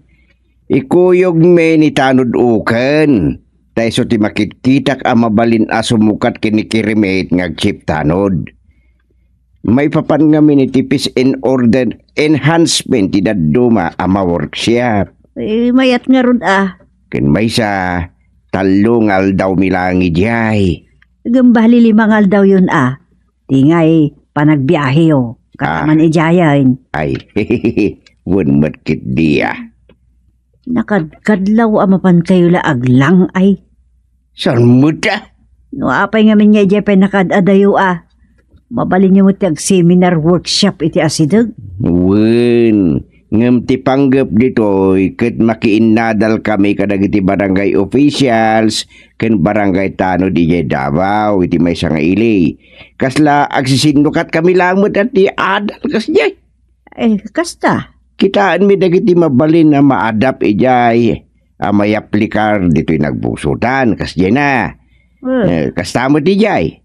Ikuyogmi ni tanod uken. Ta isu ti makitkitak a mabalin a sumukat ken ni Kirimit nga agchief tanod. Maipapan ngamin iti peace and order enhancement ti dadduma a ma-workshop. Eh, mayat ngarud a. Ken maysa, tallo nga aldawmi laeng idiay. Ngem bali lima nga aldawyon a. Ti ngay panagbiaheyo. Ah. Kataman idiayen. Ay, wen met ketdi a. Nakadkadlaw a mapankayo la aglang-ay. Saan met a? No apay ngamin nga idiay pay nakaad-adayo a. Mabalinyo met ti agseminar workshop iti asideg. Wen, ngem ti panggep ditoy ket makiinnadalkami kadagiti barangay officials ken barangay tanod idiay Davao iti maysa nga ili. Kasla agsisinnukatmi laeng met a ti adal kasdiay. Eh, kasta? Kitaenmi dagiti mabalin a maadap idiay a mayaplikar ditoy nagbugsotan, kasdiay na. Hmm. Eh, kasta met idiay.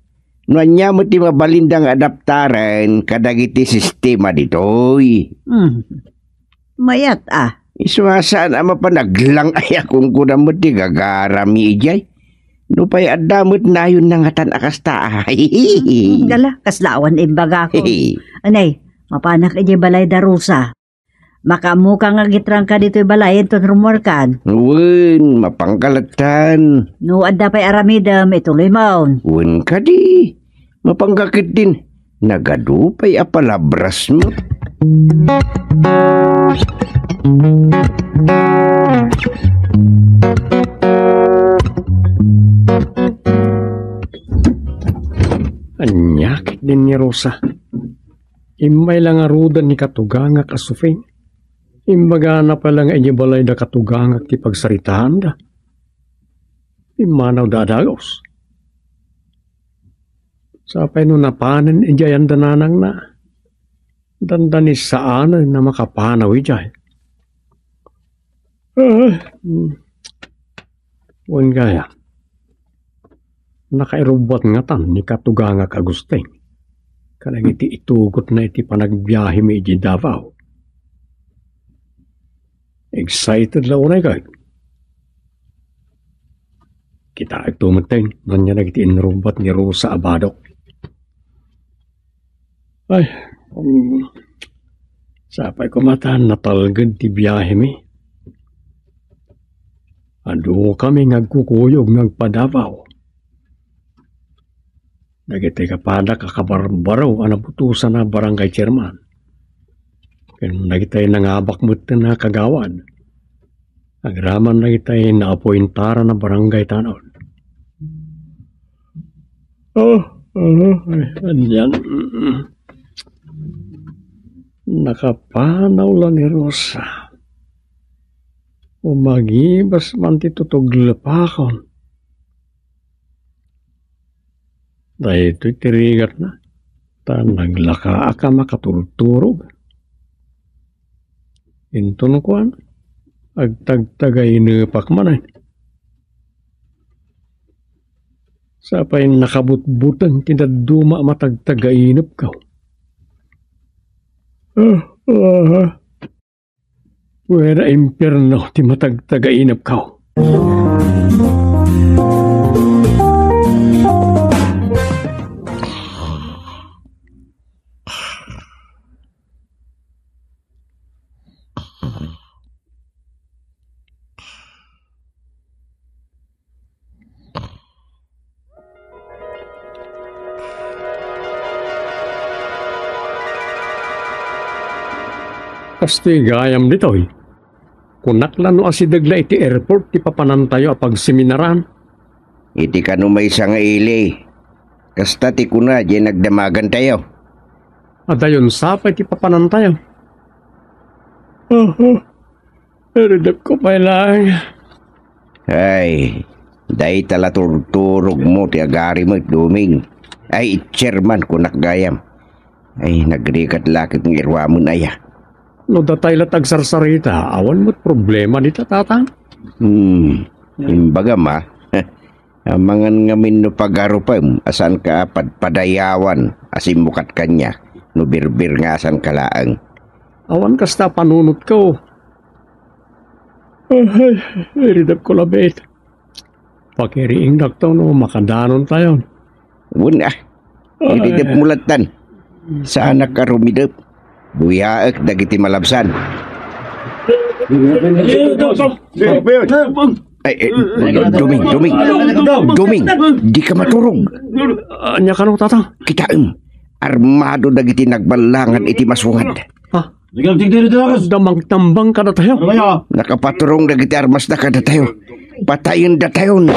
No ania met ti mabalinda nga adaptaren kadagiti sistema ditoy. Hmm. Mayat a. Isu a saan a mapan aglang-ay a kunkunam met ti gagarami idiay. Nupay adda met nayon nangatan a kasta. Gala, kasla awan imbagako. Anay, Mapanak idiay balayda, Rosa. Makaammoka nga agitrangka ditoy balay inton rummuarkan. Wen, mapanka lattan. No adda pay aramidem, ituloymon. Wen kadi, mapanka ketdin. Nagadu pay a palabrasmo. Ania ketdin ni Rosa? Immay la ngaruden ni katugangak a Sofing. Imbagana pay la nga idiay balayda katugangak ti pagsaritaanda. Immanawda a dagus. Sapay no napanen idiay anda nanangna, dandanisaanen a makapanaw idiay. Ah, hmm. Wen gayam, nakairubbuat ngatan ni katugangak Agustin kadagiti itugotna iti panagbiahemi idiay Davao. Excited la unay kay. Kitaekto metten, ania dagiti inrubbuat ni Rosa a badok. Ay, um, sapay koma ta natalged ti biahemi. Adukami nga agkukuyog nga agpa-Davao. Dagiti kapadak a kabarbaro a nabutosan a barangay chairman ken dagiti nangabak metten a kagawad. Agraman dagiti naapointaran a barangay tanod. Oh, oh, ay, anian. Nakapanaw la ni Rosa. Umagibas man ti tutuglepakon. Daytoy ti rigatna, ta naglakaak a makaturturog. Inton kuan, agtagtagainepak manen. Sapay nakabutbuteng ti dadduma a matagtagainepko. Ah, ah. Fuera impierno ti matagtagainepko. Kastoy gayam ditoy. Kunak la no asideg la iti airport ti papanantayo a pagseminaran. Iti kano maysa nga ili, kasta ti kuna diay nagdamagantayo. Adayon sapay ti papanantayo. Aha. Iridepko pay laeng. Ay, dayta la turturogmo ti agari met, Doming. Ay, chairman, kunak gayam. Ay, nagrigat la ket nga iruamen aya. No datay la ti agsarsarita, awan met problema dita, Tatang. Hmm, imbagam a. Amangan ngamin no pagarupem a saanka a padpadayawan a simmukat kaniak no birbir nga asanka laeng. Awan kasta a panunotko. Ay, iridepko labiit. Pakiriingdakto no makadanontayon. Wen a, iridepmo lattan. Saanak a rumidep. Buyaek dagiti malabsan. Ay, ay, Doming, Doming. Doming, dika maturog. Ania kano, Tatang? Kitaem, armado dagiti nagballangan iti masungad. Ha? Damangtambang kadatayo. Nakapaturong dagiti armasda kadatayo. Patayendatayon.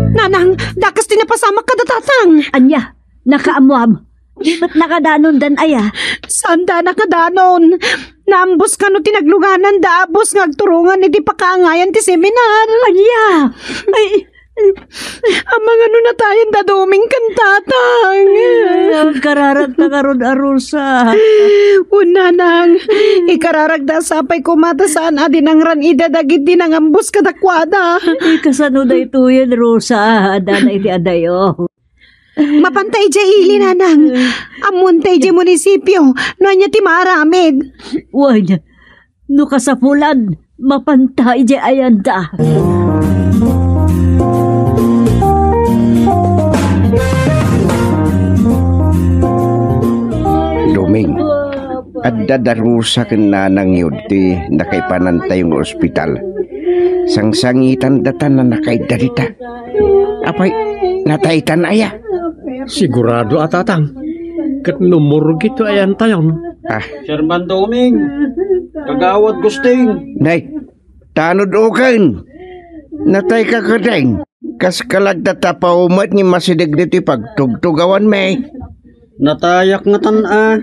Nanang, dakes ti napasamak kada Tatang. Ania, nakaammoam? Di met nakadanondan aya? Saanda a nakadanon. Naambos kano ti naglungananda a bus nga agturongan iti pakaangayan ti seminar. Ania? Ay, amangan no natayenda Doming ken Tatang. Ay, agkararagta ngarud a Rosa. Wen, Nanang, ikararagda a sapay koma ta saan a dinangran ida dagiti nangambos kadakuada. Ay, kasano daytoyen, Rosa? Adda na iti adayo. Mapanta idiay ili, nanang. Ammonta idiay munisipio no ania ti maaramid. Wen, no kasapulan, mapanta idiay ayanda. Doming, adda darusa ken nanangyo ti nakaipanantayo nga ospital. Sangsangitandata a nakaidda dita. Apay, nataytan aya? Sigurado a, tatang. Ket no morgue ti ayantayon. Ah. Chairman Doming, Kagawad Gusting. Nay, tano duken. Natayka ketdin. Kas kalagta ta paumet nga masideg ditoy pagtugtugawanmi. Natayak ngatan a.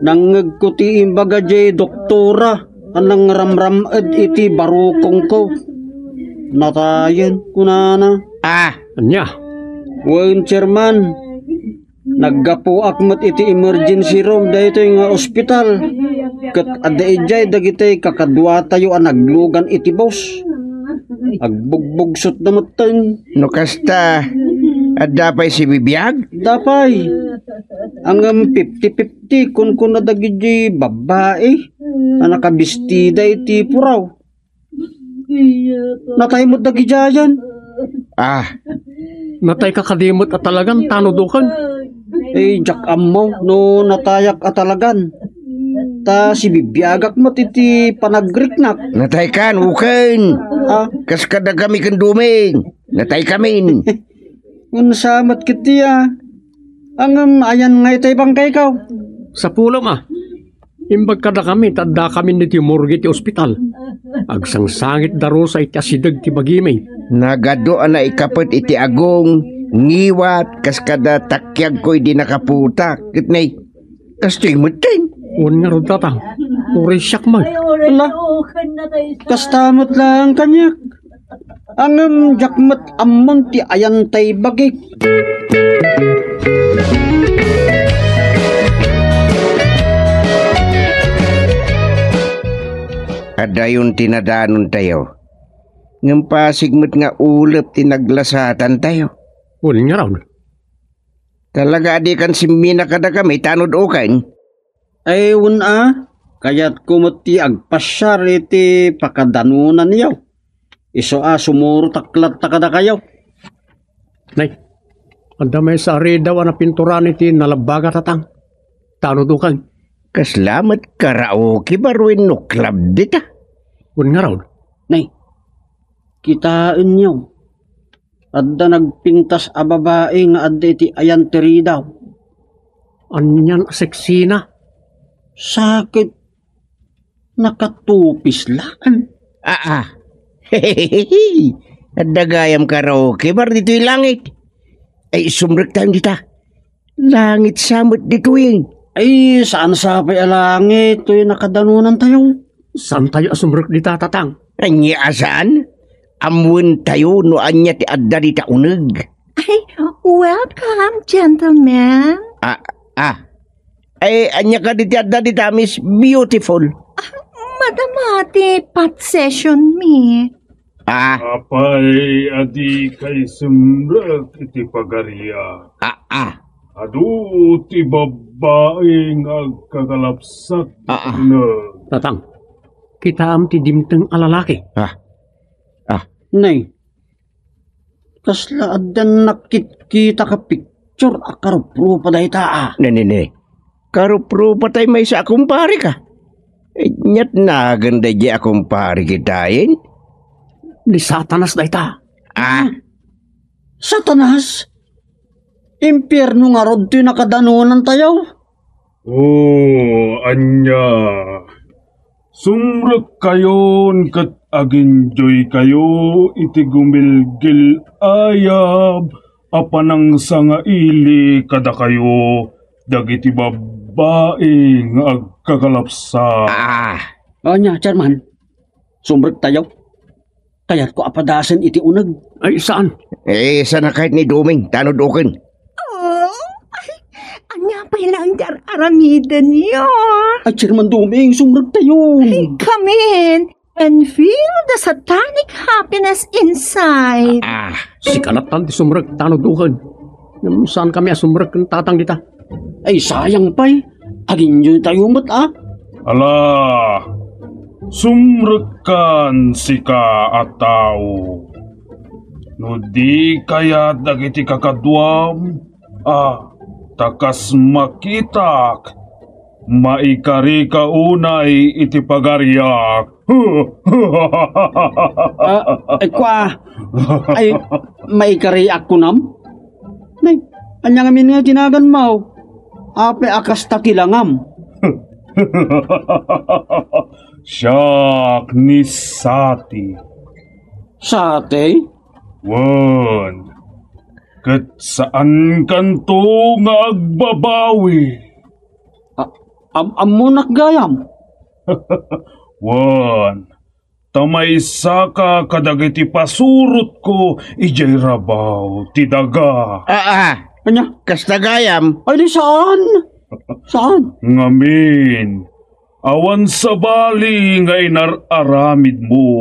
Nangngegko ti imbaga diay doktora a nangramram-ed iti barukongko. Natayen, kunana. Ah. Ania? Wen, Chairman. Naggapuak met iti emergency room daytoy nga ospital. Ket adda idiay dagiti kakaduatayo a naglugan iti bus. Agbugbugsotda metten. No kasta, adda pay sibibiag? Adda pay. Ngem fifty fifty, kunkuna dagiti babbai a nakabistida iti puraw. Natay met dagidiayen. Ah. Natayka kadi met a talagan, tano duken? Eh, diak ammo no natayak a talagan. Ta sibibiagak met iti panagriknak. Nataykan, uken. Ah? Kas kadagami ken Doming. Nataykamin. Unsa met ketdi a? Ngem ayan nga itay bangkayko? Sapulem a. Imbag kadakami ta addakamin iti morgue ti ospital. Agsangsangit darusa iti asideg ti bagimi. Nagadu a naikapet iti agong, ngiwat, kas kada takiagko idi nakaputak. Ket nay, kastoy metten. Wen ngarud, tatang. Uray siak man. Ala, kasta met laeng kaniak. Ngem diak met ammon ti ayan tay bagik. Adayon ti nadanontayo. Ngem pasig met nga ulep ti naglasatantayo. Wen ngarud. Talaga a dikan simmina kadakami, tano duken? Ay, wen a, kayatko met ti agpasiar iti pakadanonanyo. Isu a sumurotak latta kadakayo. Nay, adda maysa a ridaw a napinturan iti nalabbaga, tatang. Tano duken? Kasla met karaoke bar wenno club dita? Wen ngarud. Nay, kitaenyo. Adda nagpintas a babai nga adda iti ayan ti ridaw. Anian a seksina? Sakit. Nakatupis laeng. Aa. Adda gayam karaoke bar ditoy langit. Ay, sumrektayon dita. Langit sa met ditoy. Ay, saan sa pay a langit toy nakadanonantayo? Saantayo a sumrek dita, tatang? Ania a saan? Ammoentayo no ania ti adda dita uneg. Ay, welcome, gentlemen. Ah, ah. Ay, ania kadi ti adda dita, Miss Beautiful? Ah, madama ti pot session mi. Ah. Apay a dikay sumrek iti pagarian? Ah, ah. Adu ti babbai nga agkakalapsat. Ah, ah. Tatang, kitaem ti dimteng a lalaki. Ah. Ah. Nay, kasla addan nakitkita ka picture a karuprupa dayta a. Ne, ne, ne. Karuprupa tay maysa a kumpare ka. Inyat nagan daydi a kumpare kitayen? Ni Satanas dayta. Ah. Satanas? Impierno ngarud ti nakadanonantayo? Oh, ania? Sumrekkayon ket aginjoykayo iti gumilgil-ayab a panangsangaili kadakayo dagiti babbai nga agkakalapsat. Ah. Ania, Chairman? Sumrektayo? Kayatko a padasen iti uneg. Ay, saan? Eh, sana kahit ni Doming, tano duken. Oh, ay, ania pay laeng ti ar-aramidenyo? Ay, Chairman Doming, sumrektayo. Ay, come in and feel the satanic happiness inside. Ah. Sika lattan ti sumrek, tano duken. Ngem saankami a sumrek ken tatang dita. Ay, sayang pay. Aginyotayo met, a? Ala, sumrekkan sika a tao. No di kayat dagiti kakaduam, a, ta kas makitak, maikarika unay iti pagariak. Ah, ay, kua, ay, maikariak kunam? Nay, ania ngamin nga ginaganmo? Apay a kasta ti langam? Siak ni Sati. Sati? Wen, ket saankanto nga agbabawi. A-, am-, ammonak gayam. Wen, ta maysaka kadagiti pasurotko idiay rabaw ti daga. Aa, ania? Kasta gayam? Ay, di saan? Saan? Ngamin, awan sabali nga inar-aramidmo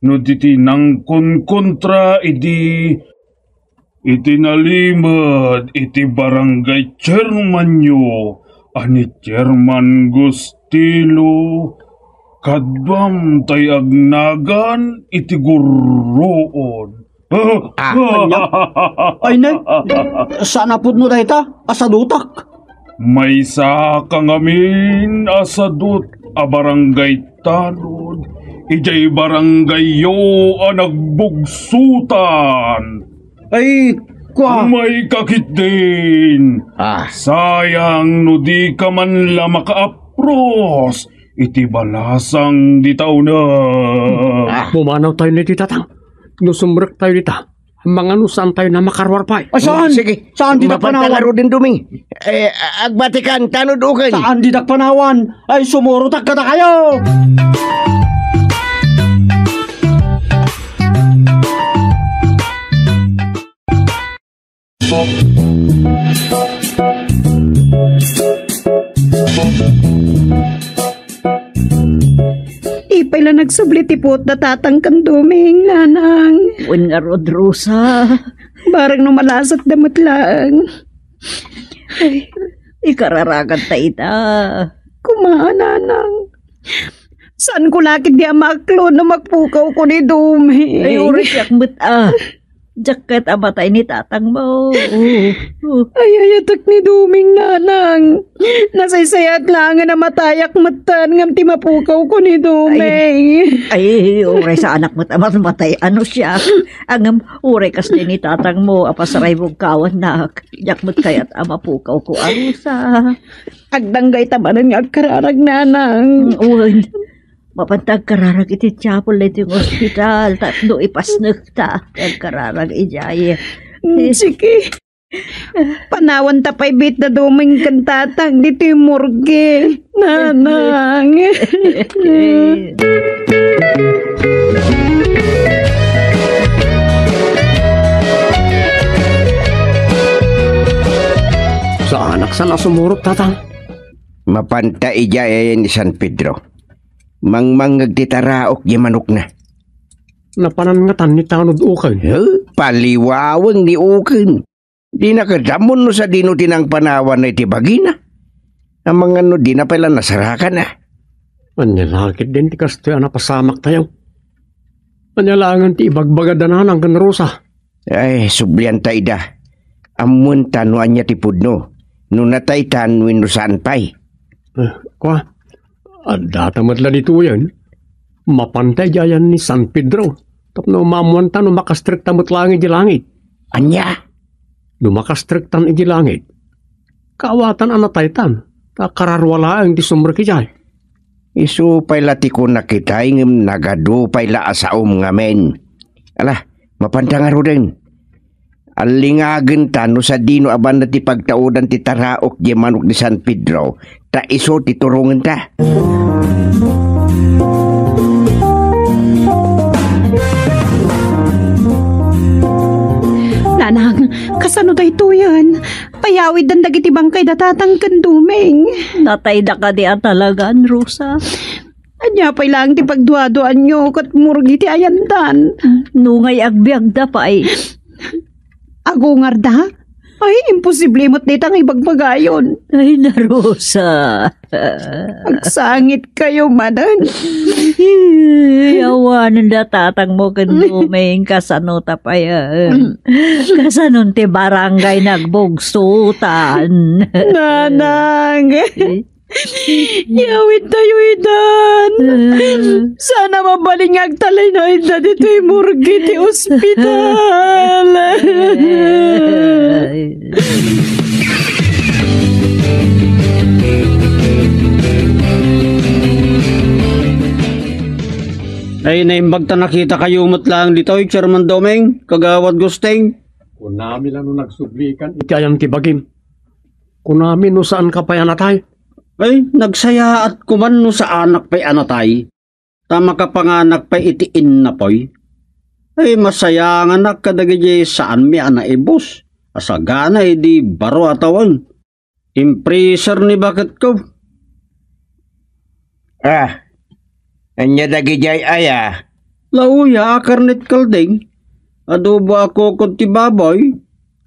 no di ti nangkonkontra idi iti nalimed iti barangay chairmanyo a ni Chairman Gustilo, kaduam tay agnagan iti gurruod. Ah, ania? Ay, nay, saan a pudno dayta? Asadutak. Maysaka ngamin a sadut a barangay tanod idiay barangayyo a nagbugsutan. Ay, kua. Umayka ketdin. Ah. Sayang no dika man la makaapros iti balasang dita uneg. Ah. Pumanawtayo iti tatang. No sumrektayo dita, mangano saantayo a makaruar pay. Ah, saan? Oh, sige. Saan ditak panawan? Mapanta ngaruden, Doming. Eh, agbatikan, tanod uken. Saan ditak panawan? Ay, sumurotak kadakayo. Di pay la nagsubli ti puot da tatang ken Doming, nanang. Wen ngarud, Rosa. Barang no malasat da met laeng. Ay, ikararagan ta ita. Kuma, nanang. Saan ko la ketdi a maaklo no mapukawko ni Doming. Ay, uray siak met, a. Diak ket a matay ni tatangmo. Ay, ayatek ni Doming, nanang. Nasaysayaat laengen a matayak metten ngem ti mapukawko ni Doming. Ay, ay, uray saanak met a matay, ano siak. Ngem uray kas ni tatangmo a pasaraybugkawannak. Diak met kayat a mapukawko, a Rosa. Agdanggayta manen nga agkararag, nanang. Mm, wen. Mapanta agkararag iti chapel daytoy nga ospital tapno ipasnekta ti agkararag idiay. Mm, sige. Panawanta pay met da Doming ken tatang ditoy morgue, nanang. Saanak saan a sumurot, tatang. Mapanta idiay ni San Pedro. Mangmangngeg ti taraok diay manokna. Napanan ngatan ni tanod uken? He? Paliwaweng ni uken. Dina ket ammon no sadino ti nangpanawanna iti bagina. Amangan no dina pay la nasarakan, a. Ania la ketdin ti kastoy a napasamaktayo? Ania laengen ti ibagbagada nanang ken Rosa? Ay, sublianta ida. Ammoenta no ania ti pudno, no nataytan wenno saan pay. Eh, kua, addata met la ditoyen. Mapanta idiay ni San Pedro tapno maammoanta no makastrekta met laeng idiay langit. Ania? No makastrektan idiay langit, kaawatan a nataytan, ta kararua laeng ti sumrek idiay. Isu pay la ti kunak itay ngem nagadu pay la a saom ngamin. Ala, mapanta ngaruden. Allingagenta no sadino a banna ti pagtaudan ti taraok diay manok ni San Pedro, ta isu ti turongenta. Nanang, kasano daytoyen? Payawiddan dagiti bangkay da tatang ken Doming. Natayda kadi a talagan, Rosa? Ania pay laeng ti pagduaduaanyo ket morgue ti ayandan? Nungay agbiagda pay. Agungarda? Ay, imposible met dayta nga ibagbagayon. Ay, Narosa. Agsangit kayo manen. Ay, awanen da tatang mo ken Doming kasano ta pay, ah. Kasano ti barangay nagbugsutan? Nanang. Yawid tayo idan. Sana mabalin nga agtalinaw ida ditoy morgue ti ospital. Ay, naimbag ta nakita kayo met laeng ditoy, Chairman Doming, Kagawad Gusting. Kunami la no nagsublikan iti ayan ti bagim. Kunami no saan ka pay a natay. Ay, nagsayaat koman no saanak pay a natay. Ta makapanganak pay iti innapoy. Ay, masayanganak kadagiti saanmi a naibus. A sagana idi baro a tawen. Impreser ni baketko. Ah, ania dagidiay aya? Lauya a karnet kalding. Adobo a kukod ti baboy.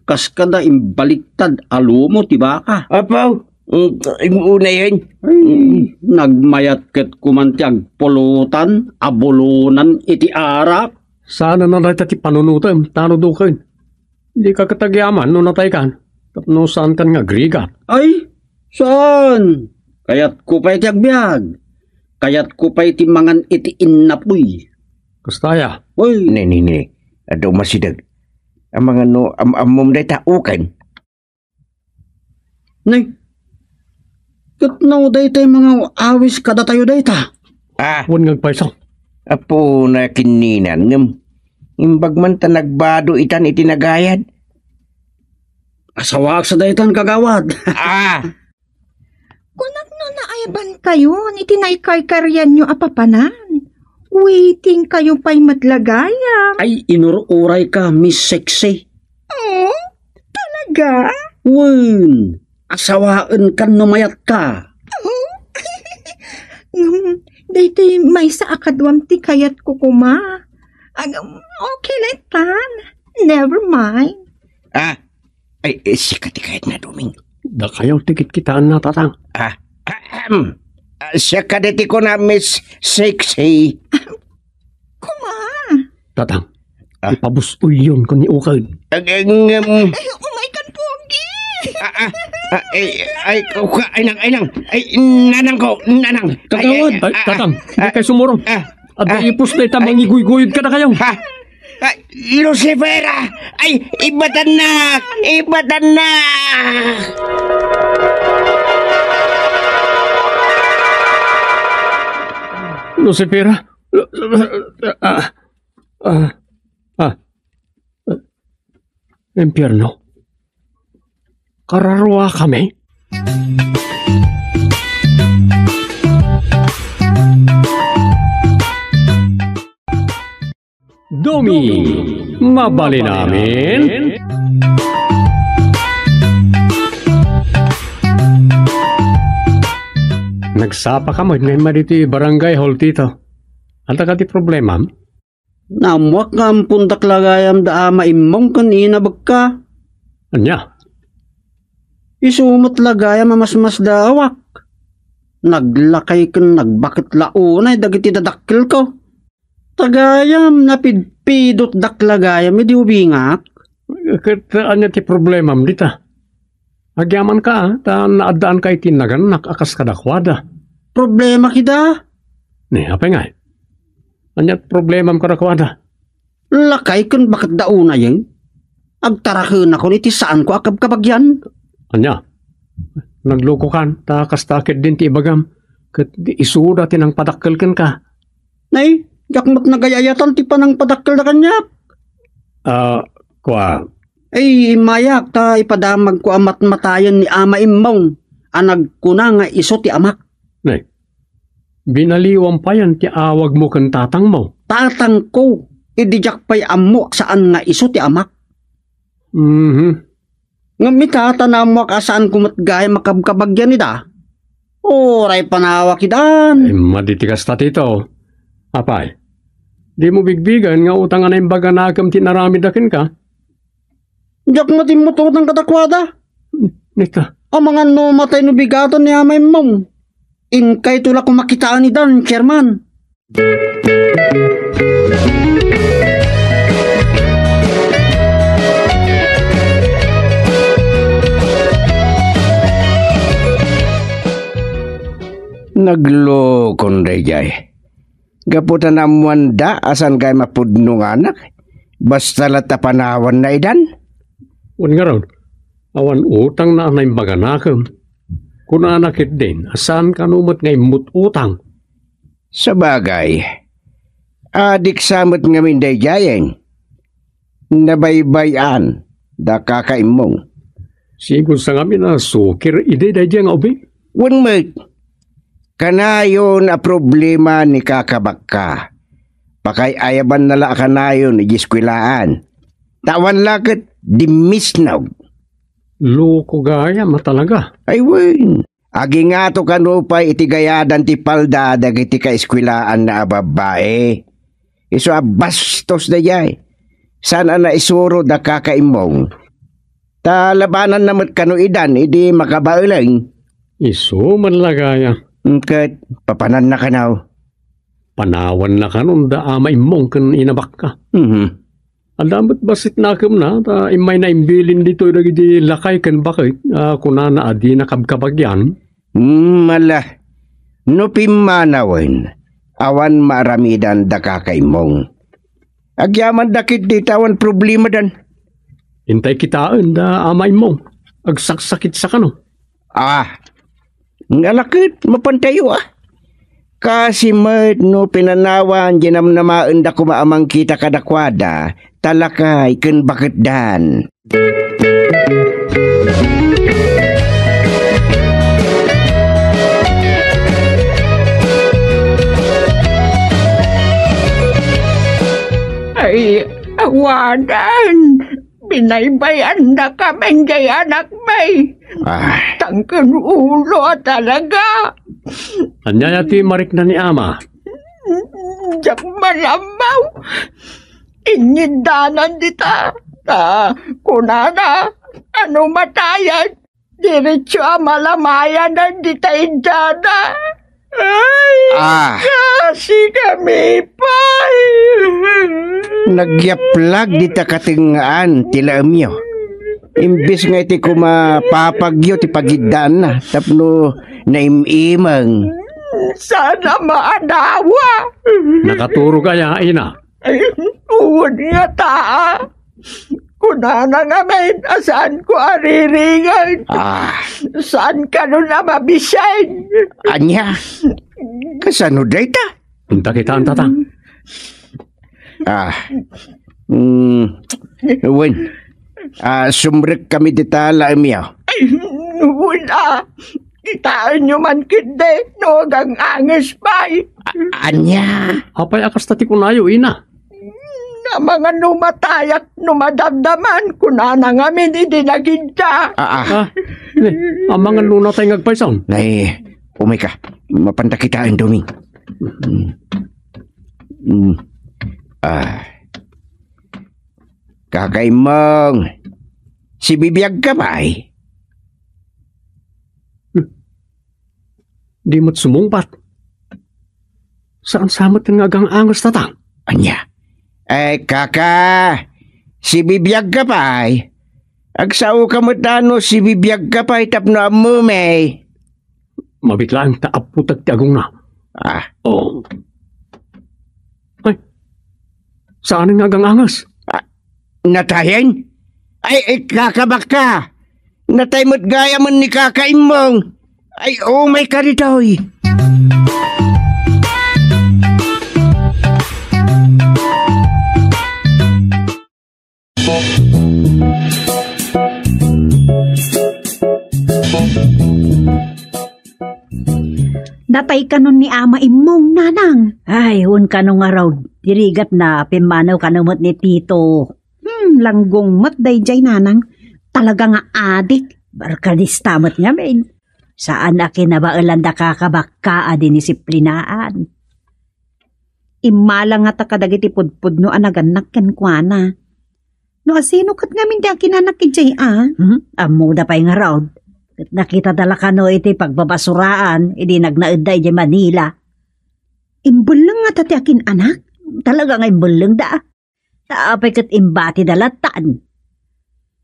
Kas kada imbaliktad a lumo ti baka. Apo, mm, unayen. Ay, nagmayat ket kuman ti agpulutan, abulunan iti arak. Saan a dayta ti panunotem, tano duken. Dika ket agyaman no nataykan, tapno saankan nga agrigat. Ay, saan? Kayatko pay ti agbiag. Kayatko pay ti mangan iti innapoy. Kasta aya? Uy. Ne, ne, ne. Adda umasideg. Amangan no am-ammom dayta uken. Nay, ket no daytay mga awis kadatayo dayta? Ah. Wen nga agpayso. Apo na kinninan ngem. Imbag man ta nagbado itan iti nagayad. Asawaak sa daytan, kagawad. Ah. Kunak no naayban kayon iti naikarkarianyo a papanan. Waiting kayo pay met la gayam. Ay, inur-uray ka, Miss Sexy. Oh, talaga? Wen, asawaenkan no mayat ka. Oh, ngem, daytoy maysa a kaduam ti kayatko koma. Agam, okay la itan. Never mind. Ah, ay, eh, sika ti kayatna, Doming. Dakayo ti kitkitaenna, tatang. Ah, ahem. Ah, siak kadi ti kuna, Miss Sexy. Koma. Tatang, ah, ipabus-oyyon ko ni Uked. Ag-, ngem. Ay, umay kan pogi. Ah, ah, ah, ay, ay, uka, ay nang, ay nang. Ay, nanang ko, nanang. Kagawad. Ay, ay, tatang, ah, di kay sumurot. Ah, adda ipus dayta, mangiguyguyod kadakayo. Ha? Ay, Lucifera! Ay, ibatanna! Ibatanna! Lucifera? Ah, ah, ah, impyerno. Kararua kami. Domi, mabalin amin? Nagsapa ka met nga imma ditoy Barangay Hall, Tito. Anta kadi problemam? Naammoak nga ampondak la gayam da Ama Immong ken Ina Bekka. Ania? Isu met la gayam a masmasdaawak. Naglakay ken nagbaket la unay dagiti dadakkelko. Ta gayam, napidpidotdak la gayam idi ubingak. Ket ania ti problemam dita? Agyamanka, ta naaddaanka iti nagannak a kas kadakuada. Problema kida? Ni, apay ngay? Ania ti problemam kadakuada? Lakay ken baket da unayen. Agtarakenakon iti saanko a kabkabagian. Ania? Naglukokan, ta kasta ketdin ti ibagam, ket isuda ti nangpadakkel kenka. Nay, diak met nagayayatan ti panangpadakkelda kaniak. Ah, kua. Ay, immayak ta ipadamagko a matmatayen ni Ama Immong a nagkuna nga isu ti amak. Nay, binaliwam payen ti awagmo ken tatangmo. Tatangko, idi diak pay ammo a saan nga isu ti amak. Mhm. Ngem ita, ta naammoak a saanko met gayam a kabkabagian ida. Uray panawak idan. Ay, madi ti kasta, Tito. Apay, dimo bigbigen nga utang a naimbag a nakem ti inaramidda kenka? Diak met immut-utang kadakuada. Nika. Amangan no matay no bigaton ni Ama Immong. Inkayto la koma kitaen idan, Chairman. Naglokon daydiay. Gapu ta naammoanda a saan gayam a pudno nga anak, basta latta panawanna idan. Wen ngarud, awan utangna a naimbaganakem. Kunana ketdin a saan kano met nga immut-utang. Sabagay, adik sa met ngamin daydiayen. Nabaybay-an da Kaka Immong. Sigud sa ngamin a sukir idi daydiay nga ubing? Wen met, kanayon a problema ni Kaka Bakka. Pakay-ayabanna la a kanayon idiay eskuelaan. Ta awan la ket dimmisnog. Loko gayam a talaga. Ay wen, agingato kano pay iti gayadan ti palda dagiti kaeskuelaanna a babbai. Isu a bastos daydiay. Saan a naisuro da Kaka Immong. Ta labananna met kano idan idi makabaeleng. Isu man la gayam. Ket papananna kano. Panawanna kanon da Ama Immong ken Ina Bakka. Mhm. Adda met bassit nakemna, ta immayna imbilin ditoy dagiti lakay ken baket a kunana a dina kabkabagian. Hmm, ala. No pimmanawen, awan maaramidan da Kaka Immong. Agyamanda ketdi ta awan problemadan. Intay kitaen da Ama Immong. Agsaksakit sa kano. Ah, nga ala ket mapantayo, ah. Kasi met no pinanawan diay namnamaenda koma a mangkita kadakuada, ta lakay ken baketdan. Ay, awanan. Binaybay-annakamin diay anakmi. Ah. Tangken ulo a talaga. Ania ti marikna ni Ama? Diak man ammo. Inyiddanan dita. Ta kunana, ano matayen, diretso a malamayanan dita iddada. Ay, ah, kasi kami pay. Nagyaplag dita katengngaan ti laemyo. Imbes nga iti koma papagyo ti pagiddaanna tapno naim-imeng. Sana maadawa. Nakaturog aya, ina? Ay, wen ngata. Kunana ngamin a saanko a riringen. Ah. Saan kano a mabisin? Ania? Kasano dayta? Inta kitaan, tata. Ah. Mm, wen. Ah, sumrek kami dita laemyo. Ay, wen a. Kitaenyo man ketdi no agang-anges pay. A-, ania? Apay a kasta ti kunayo, ina? Amangan no matayak no madamdaman, kunana ngamin idi nagidda. Ah, ah. Ah, ne, amangan no natay nga agpaysaon. Nay, umay ka. Mapanda kitaen, Doming. Mm. Mm. Ah. Kaka Immong, sibibiag ka pay? Di met sumungbat. Saan sa met nga agang-anges, tata? Ania? Ay, kaka, sibibiag ka pay? Agsao ka met a no sibibiag ka pay tapno ammom, eh. Mabit laeng ta apputek ti agongna. Ah. Oh. Ay, saan nga agang-anges? Ah, natayen? Ay, ikakabak ka. Natay met gayamen ni Kaka Immong. Ay, umay ka ditoy. Natay kanon ni Ama Immong, nanang. Ay, wen kano ngarud, ti rigatna, pimmanaw kano met ni Tito. Hmm, langgong met daydiay, nanang. Talaga nga adik, barkadista met ngamin. Saan a kinabaelan da kakabakka a dinisiplinaen. Immala ngata kadagiti pudpudno a nagannak kenkuana. No asino ket ngamin ti akin-anak idiay a? Hmm? Ammoda pay ngarud. Ket nakitada la kano iti pagbabasuraan idi nagnaedda idiay Manila. Imbelleng ngata ti akin-anak? Talaga nga imbellengda. Ta apay ket imbatida lattan?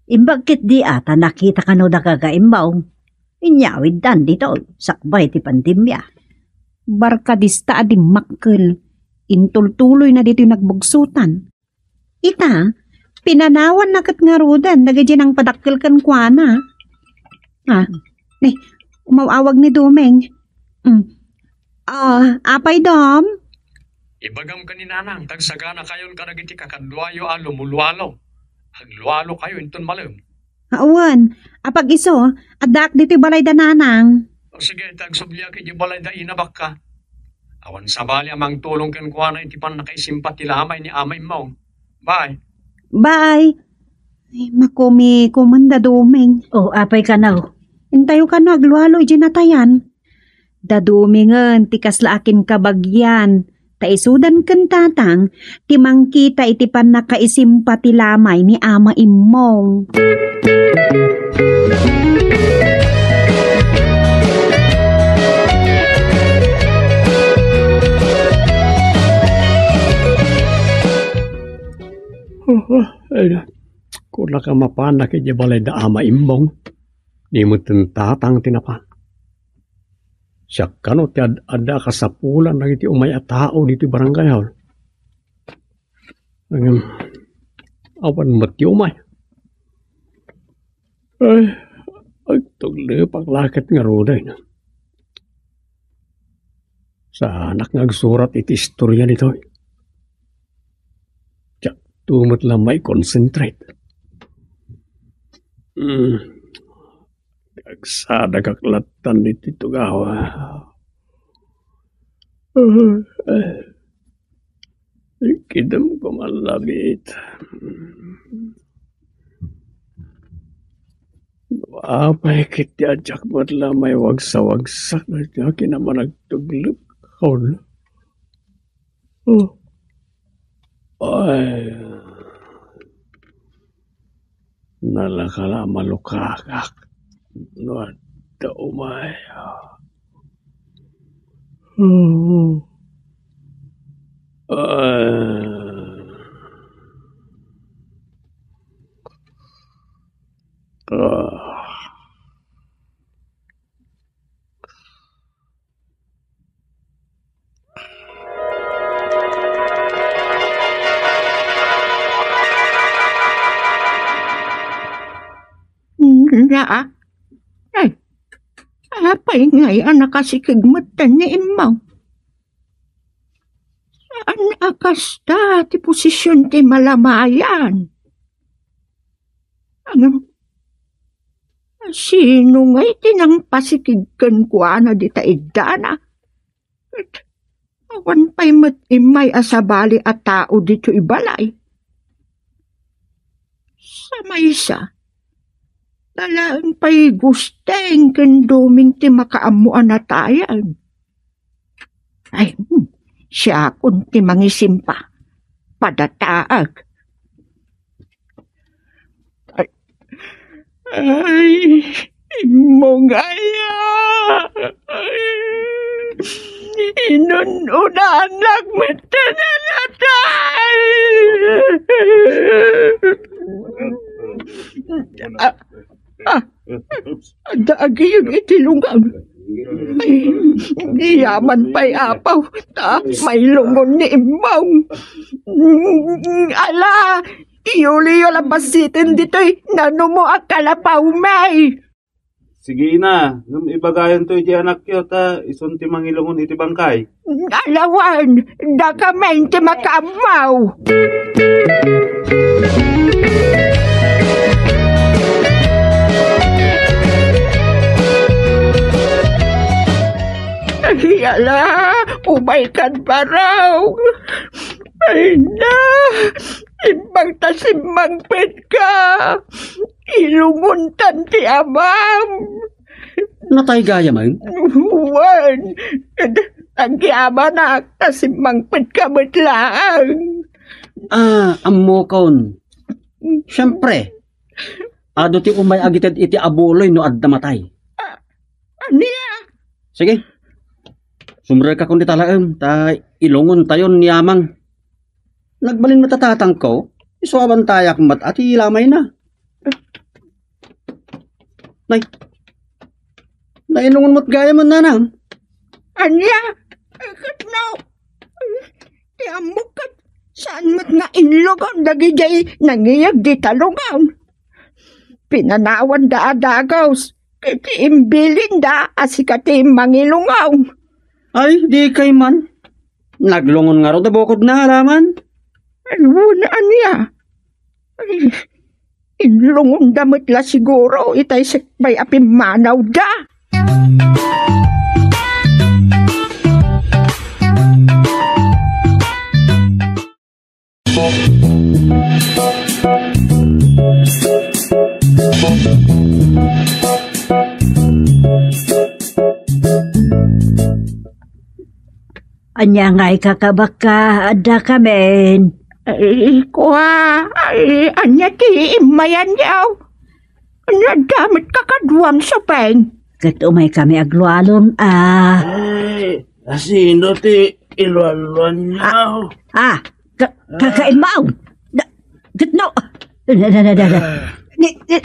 Imbag ketdi a ta nakita kano da kaka Immong. Inyawiddan ditoy, sakbay ti pandemia. Barkadista a dimmakkel. Intultuloyna ditoy nagbugsutan. Ita, pinanawanna ket ngaruden dagiti nangpadakkel kenkuana. Ah, ne, umaw-awag ni Doming. Mm. Ah, apay, Dom? Ibagam ken ni Nanang, ta agsaganakayon kadagiti kakaduayo a lumulualo. Aglualokayo inton malem. Awan, apag-isu, addaak ditoy balay da Nanang. O sige, ta agsubliak iti balay da Ina Bakka. Awan sabali a mangtulong kenkuana iti pannakaisimpa ti lamay ni Ama Immong. Bye. Bye. Ay, makumikomanda Doming. O, apay kano? Intayo kano aglualo iti natayan. Da Domingen ti kasla akin kabagian, ta isudan ken Tatang ti mangkita iti pannakaisimpa ti lamay ni Ama Immong. Ay, kunaka mapanak iti balay da Ama Immong. Ni met Tatang ti napan. Siak kano ti ad-adda a kasapulan dagiti umay a tao ditoy barangay hall. Ngem, awan met ti umay. Ay, agtuglepak la ket ngaruden. Saanak nga agsurat iti istorya ditoy. Diakto met la mai-concentrate. Hmm. Agsadagak lattan iti tugawa. Kidem ko man labit. Apay ket ti ajak met la maiwagsa-wagsak nga kinamanagtuglep. Oh. Ay. Nalaka la malukagak no adda umay. Hmm. Ay. Ah. Nia, ay, apay ngay a nakasikig metten ni Immong? Saan a kasta ti posisyon ti malamayan? Ngem, sino ngay ti nangpasikig kenkuana dita iddana? Ket awan pay met immay a sabali a tao ditoy balay. Sa maysa, alaen pay Gusteng ken Doming ti makaammo a natayan. Ay, hmm, siakon ti mangisimpa. Padataag. Ay, ay, Immong aya. Ay, inun-unanak met ti nanatay. Ah, ah, Adda agiyeg iti lungang. Ay, yaman pay, Apo, ta mailungon ni Immong. Ala, iyuliyo la basiten ditoy nanumo a kalapawmi. Sige na, ngem ibagayon to iti anakyo ta isun ti mangilungon iti bangkay. Alawan, dakamin ti makaammo. Ay, ala, umay kad barong. Ay na, imbag ta simmangpetka. Ilungontan ti amam. Natay gayamen? Wen, agyamanak ta simmangpetka met laeng. Ah, ammokon. Siempre, adu ti umay agited iti abuloy no adda matay. Ah, ania? Sige. Sumrekakon dita laeng, ta ilungontayon ni Amang. Nagbalin met a tatangko, isu a bantayak met a ti lamayna. Nay, nailungon met gayam, Nanang. Ania? Ay, ket no, ti ammok ket saan met nga inlugan dagidiay nangiyeg dita lungon. Pinanawanda a dagus, ket imbilinda a sika ti mangilungaw. Ay, dikay man. Naglungon ngarud a bukodna, alaman. Ay, wen, ania? Ay, inlungonda met la siguro itay sekbay a pimmanawda. Ania ngay, kakabakka, adda kamin? Ay, kua, ay, ania ti immayanyo? Ania, adda met kakaduam, Supeng? Ket umay kami aglualon, ah. Ay, asino ti ilualuanyo? Ah, ah, ka-, kakaimmaw. Da-, ket no, da, da, da, da, da. Ni, ni,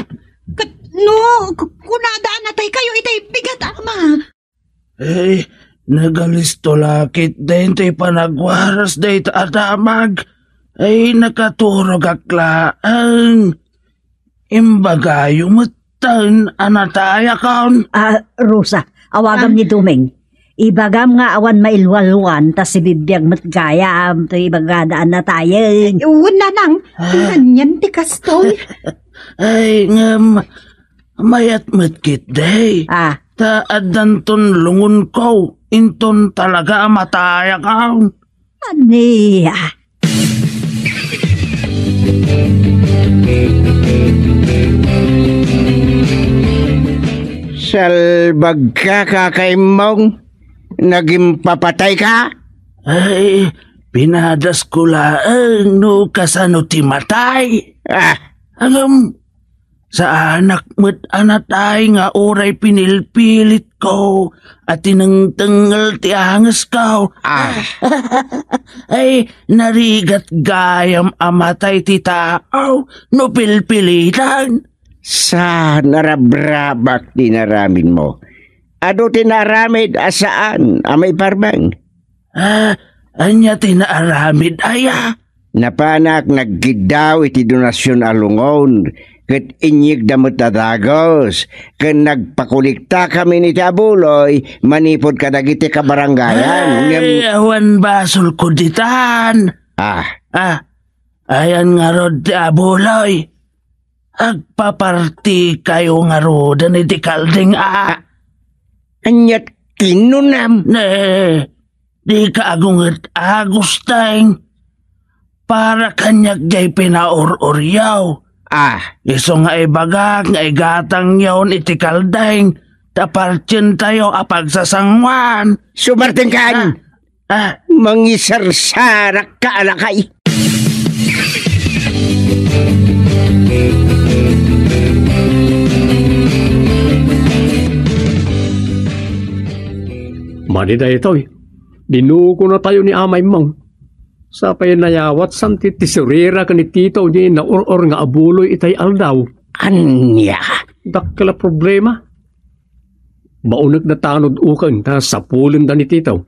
ket no, ku-, kunada a natay kayo itay bigat, Ama. Ay, nagalisto la ketdin ti panagwaras dayta a damag. Ay, nakaturogak laeng. Imbagayo metten a natayakon. Ah, Rosa, awagam ni Doming. Ibagam nga awan mailualuan ta sibibiag met gayam ti ibagada a natayen. Wen, Nanang, anian ti kastoy? Ay, ngem, mayat met ketdi. Ah. Ta addanton lungonko, inton talaga a matayakon. Ania? Salbagka, kakaimmong, nagimpapatayka? Ay, pinadasko laeng no kasano ti matay. Ah. Ngem, saanak met a natay nga uray pinilpilitko a tinengtengngel ti angesko. Ah. Ay, narigat gayam a matay ti tao no pilpilitan. Sa narabrabak ti inaramidmo. Adu ti naaramid a saan a maiparmeng. Ah, ania ti naaramid, aya? Napanak nagkiddaw iti donasion a lungon, ket inyegda met a dagus, ken nagpakuliktakami iti abuloy manipud kadagiti kabarangayan. Ay, ngem awan basolko ditan. Ah. Ah, ayan ngarud ti abuloy. Agpapartikayo ngaruden iti kalding, a? Aniat kinunam? Ne, dika agunget, Agustin. Para kaniak jay pinaur-uryaw. Ah. Isu nga ibagak nga igatangyon iti kalding ta partientayo a pagsasangoan. Sumartingkan! Ah. Ah, mangisarsarak ka, alakay. Madi daytoy, dinuko natayo ni Ama Immong. Sapay nayawatsan ti tesorera ken ni Tito diay naur-or nga abuloy itay aldaw. Ania? Dakkel a problema. Baonek da tanod uken ta sapulenda ni Tito.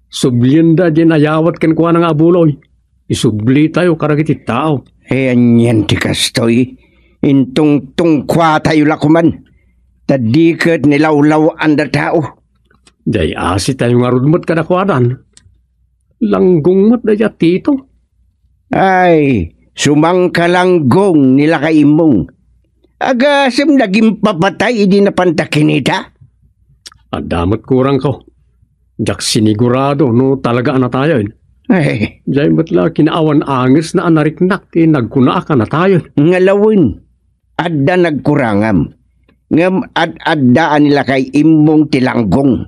Sublienda diay nayawat kenkuana nga abuloy. Isublitayo kadagiti tao. Ay, anian ti kastoy? Intungtungkuatayo la koman. Ta di ket nilawlaw-anda tao. Diay asitayo ngarud met kadakuadan. Langgong met dayta Tito. Ay, sumangkalanggong ni lakay Immong. Agasem nagimpapatay idi napanta kinita? Adda met kurangko. Diak sinigurado no talaga a natayen. Ay. Diay met la kinaawan angesna a nariknak ti nagkunaak a natayen. Ngalawen. Adda nagkurangam, ngem ad-adda a ni lakay Immong ti langgong.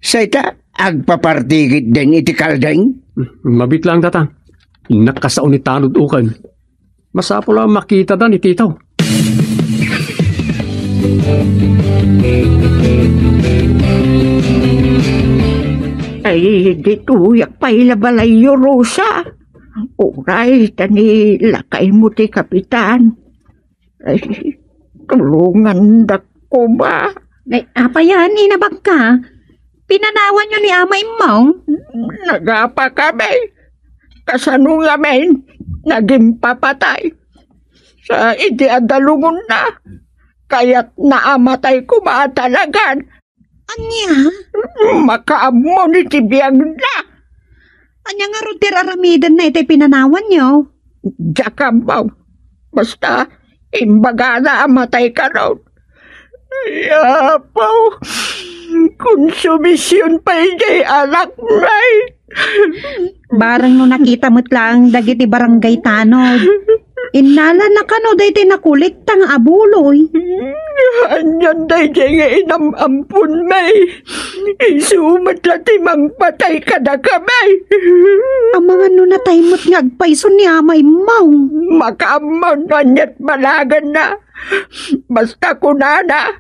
Sayta, agpapartikit den iti kalding? Mabit laeng data. Innak kasao ni tanod uken. Masapul a makitada ni Tito. Ay, ditoyak pay la balayyo, Rosa. Uray ta ni lakaymo ti kapitan. Ay, tulongandak koma. Ay, apay a, inabakka? Pinanawanyo ni Ama Immong? Nagapa kami. Kasano ngamin, nagimpapatay. Sa idi adalungonna, kayatna a matay koma talagan. Ania? Makaammo ni ti biagna. Ania ngarud ti ar-aramidenna iti pinanawanyo? Diak ammo. Basta, imbagana a matay kano. Ay, Apo, konsumision pay jay anakmi. Bareng no nakita met laeng dagiti barangay tanod. Innalana kano daytoy nakolekta nga abuloy. Anian daydiay nga inam-amponmi? Isu met la ti mangpatay kadakami. Amangan no natay met nga agpayson ni Ama Immong. Makaammo no aniat balaganna. Basta kunana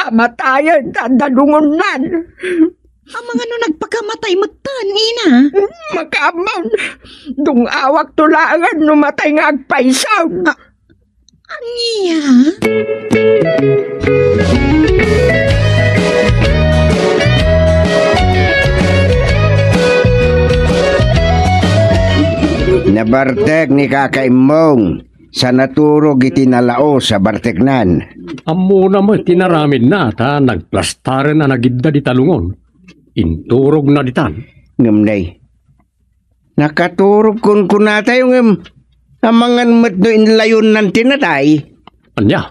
a matayen ta dalungonnan. Amangan no nagpakamatay metten, ina. Makaammo. Dung-awakto laengen no matay nga agpayson. A-, ania? Nabartek ni Kaka Immong. Sa naturog iti nalaos a barteknan. Ammona met ti naramidna ta nagplastaren a nagidda di talungon. Inturogna ditan. Ngem nay, nakaturog kunkunatayo ngem amangan met no inlayonnan ti natay. Ania?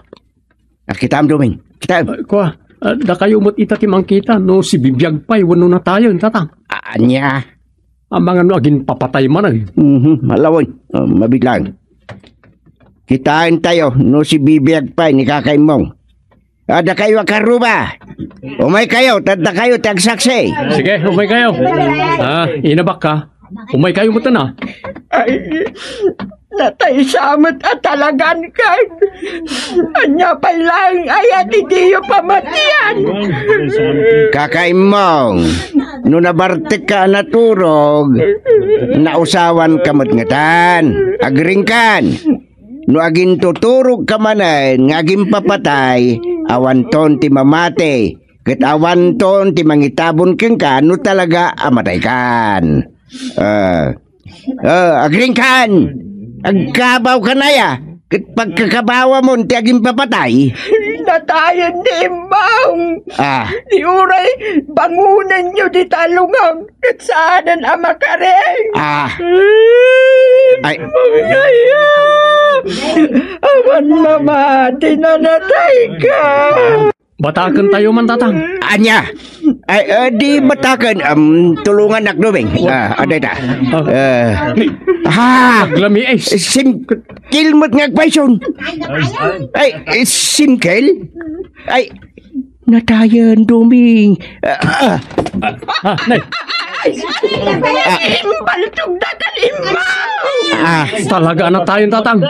A, kitaem, Doming. Kitaem. Ay, kua, a, dakayo met ita ti mangkita no sibibiag pay wenno natayen, Tatang. A-, ania? Amangan no aginpapatay manen. Mhm, malawen. O, mabilang. Kitaentayo no sibibiag pay ni Kaka Immong. A, dakayo a karuba. Umaykayo, ta dakayo ti agsaksi. Sige, umaykayo. A, inabakka. Umaykayo metten a. Ay, natay sa met a talagan ken. Ania pay laeng aya ti diyo pamatian? Kaka Immong, no nabartekka a naturog, nausawanka met ngatan. Agringkan. No agintuturogka manen nga aginpapatay, awanton ti mamati, ket awanton ti mangitabon kenka no talaga a mataykan. A, a, agringkan! Agkabawkan aya, ket pagkakabawamon ti aginpapatay. Natayen ni Immong. A. Di uray bangonenyo dita lungon. Ket saanen a makari. A. Ay. Ay. Awan mamati, natayka. Batakentayo man, Tatang. Ania? Ay, a, di bataken. Am, tulongannak, Doming. A, adda ita. A. A. Aglami, ay. Simkel met nga agpayson. Ay, simkel? Ay, natayen, Doming. A, a. A, nay. Imbaltogda ken Immong! A, talaga a natayen, Tatang.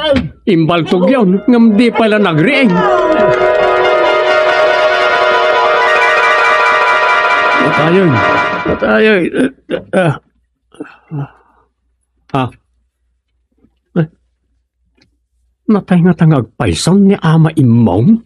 Imbaltogyon, ngem di pay la nagriing. Natayen. Natayen. A. A. Natay ngata nga agpayson ni Ama Immong?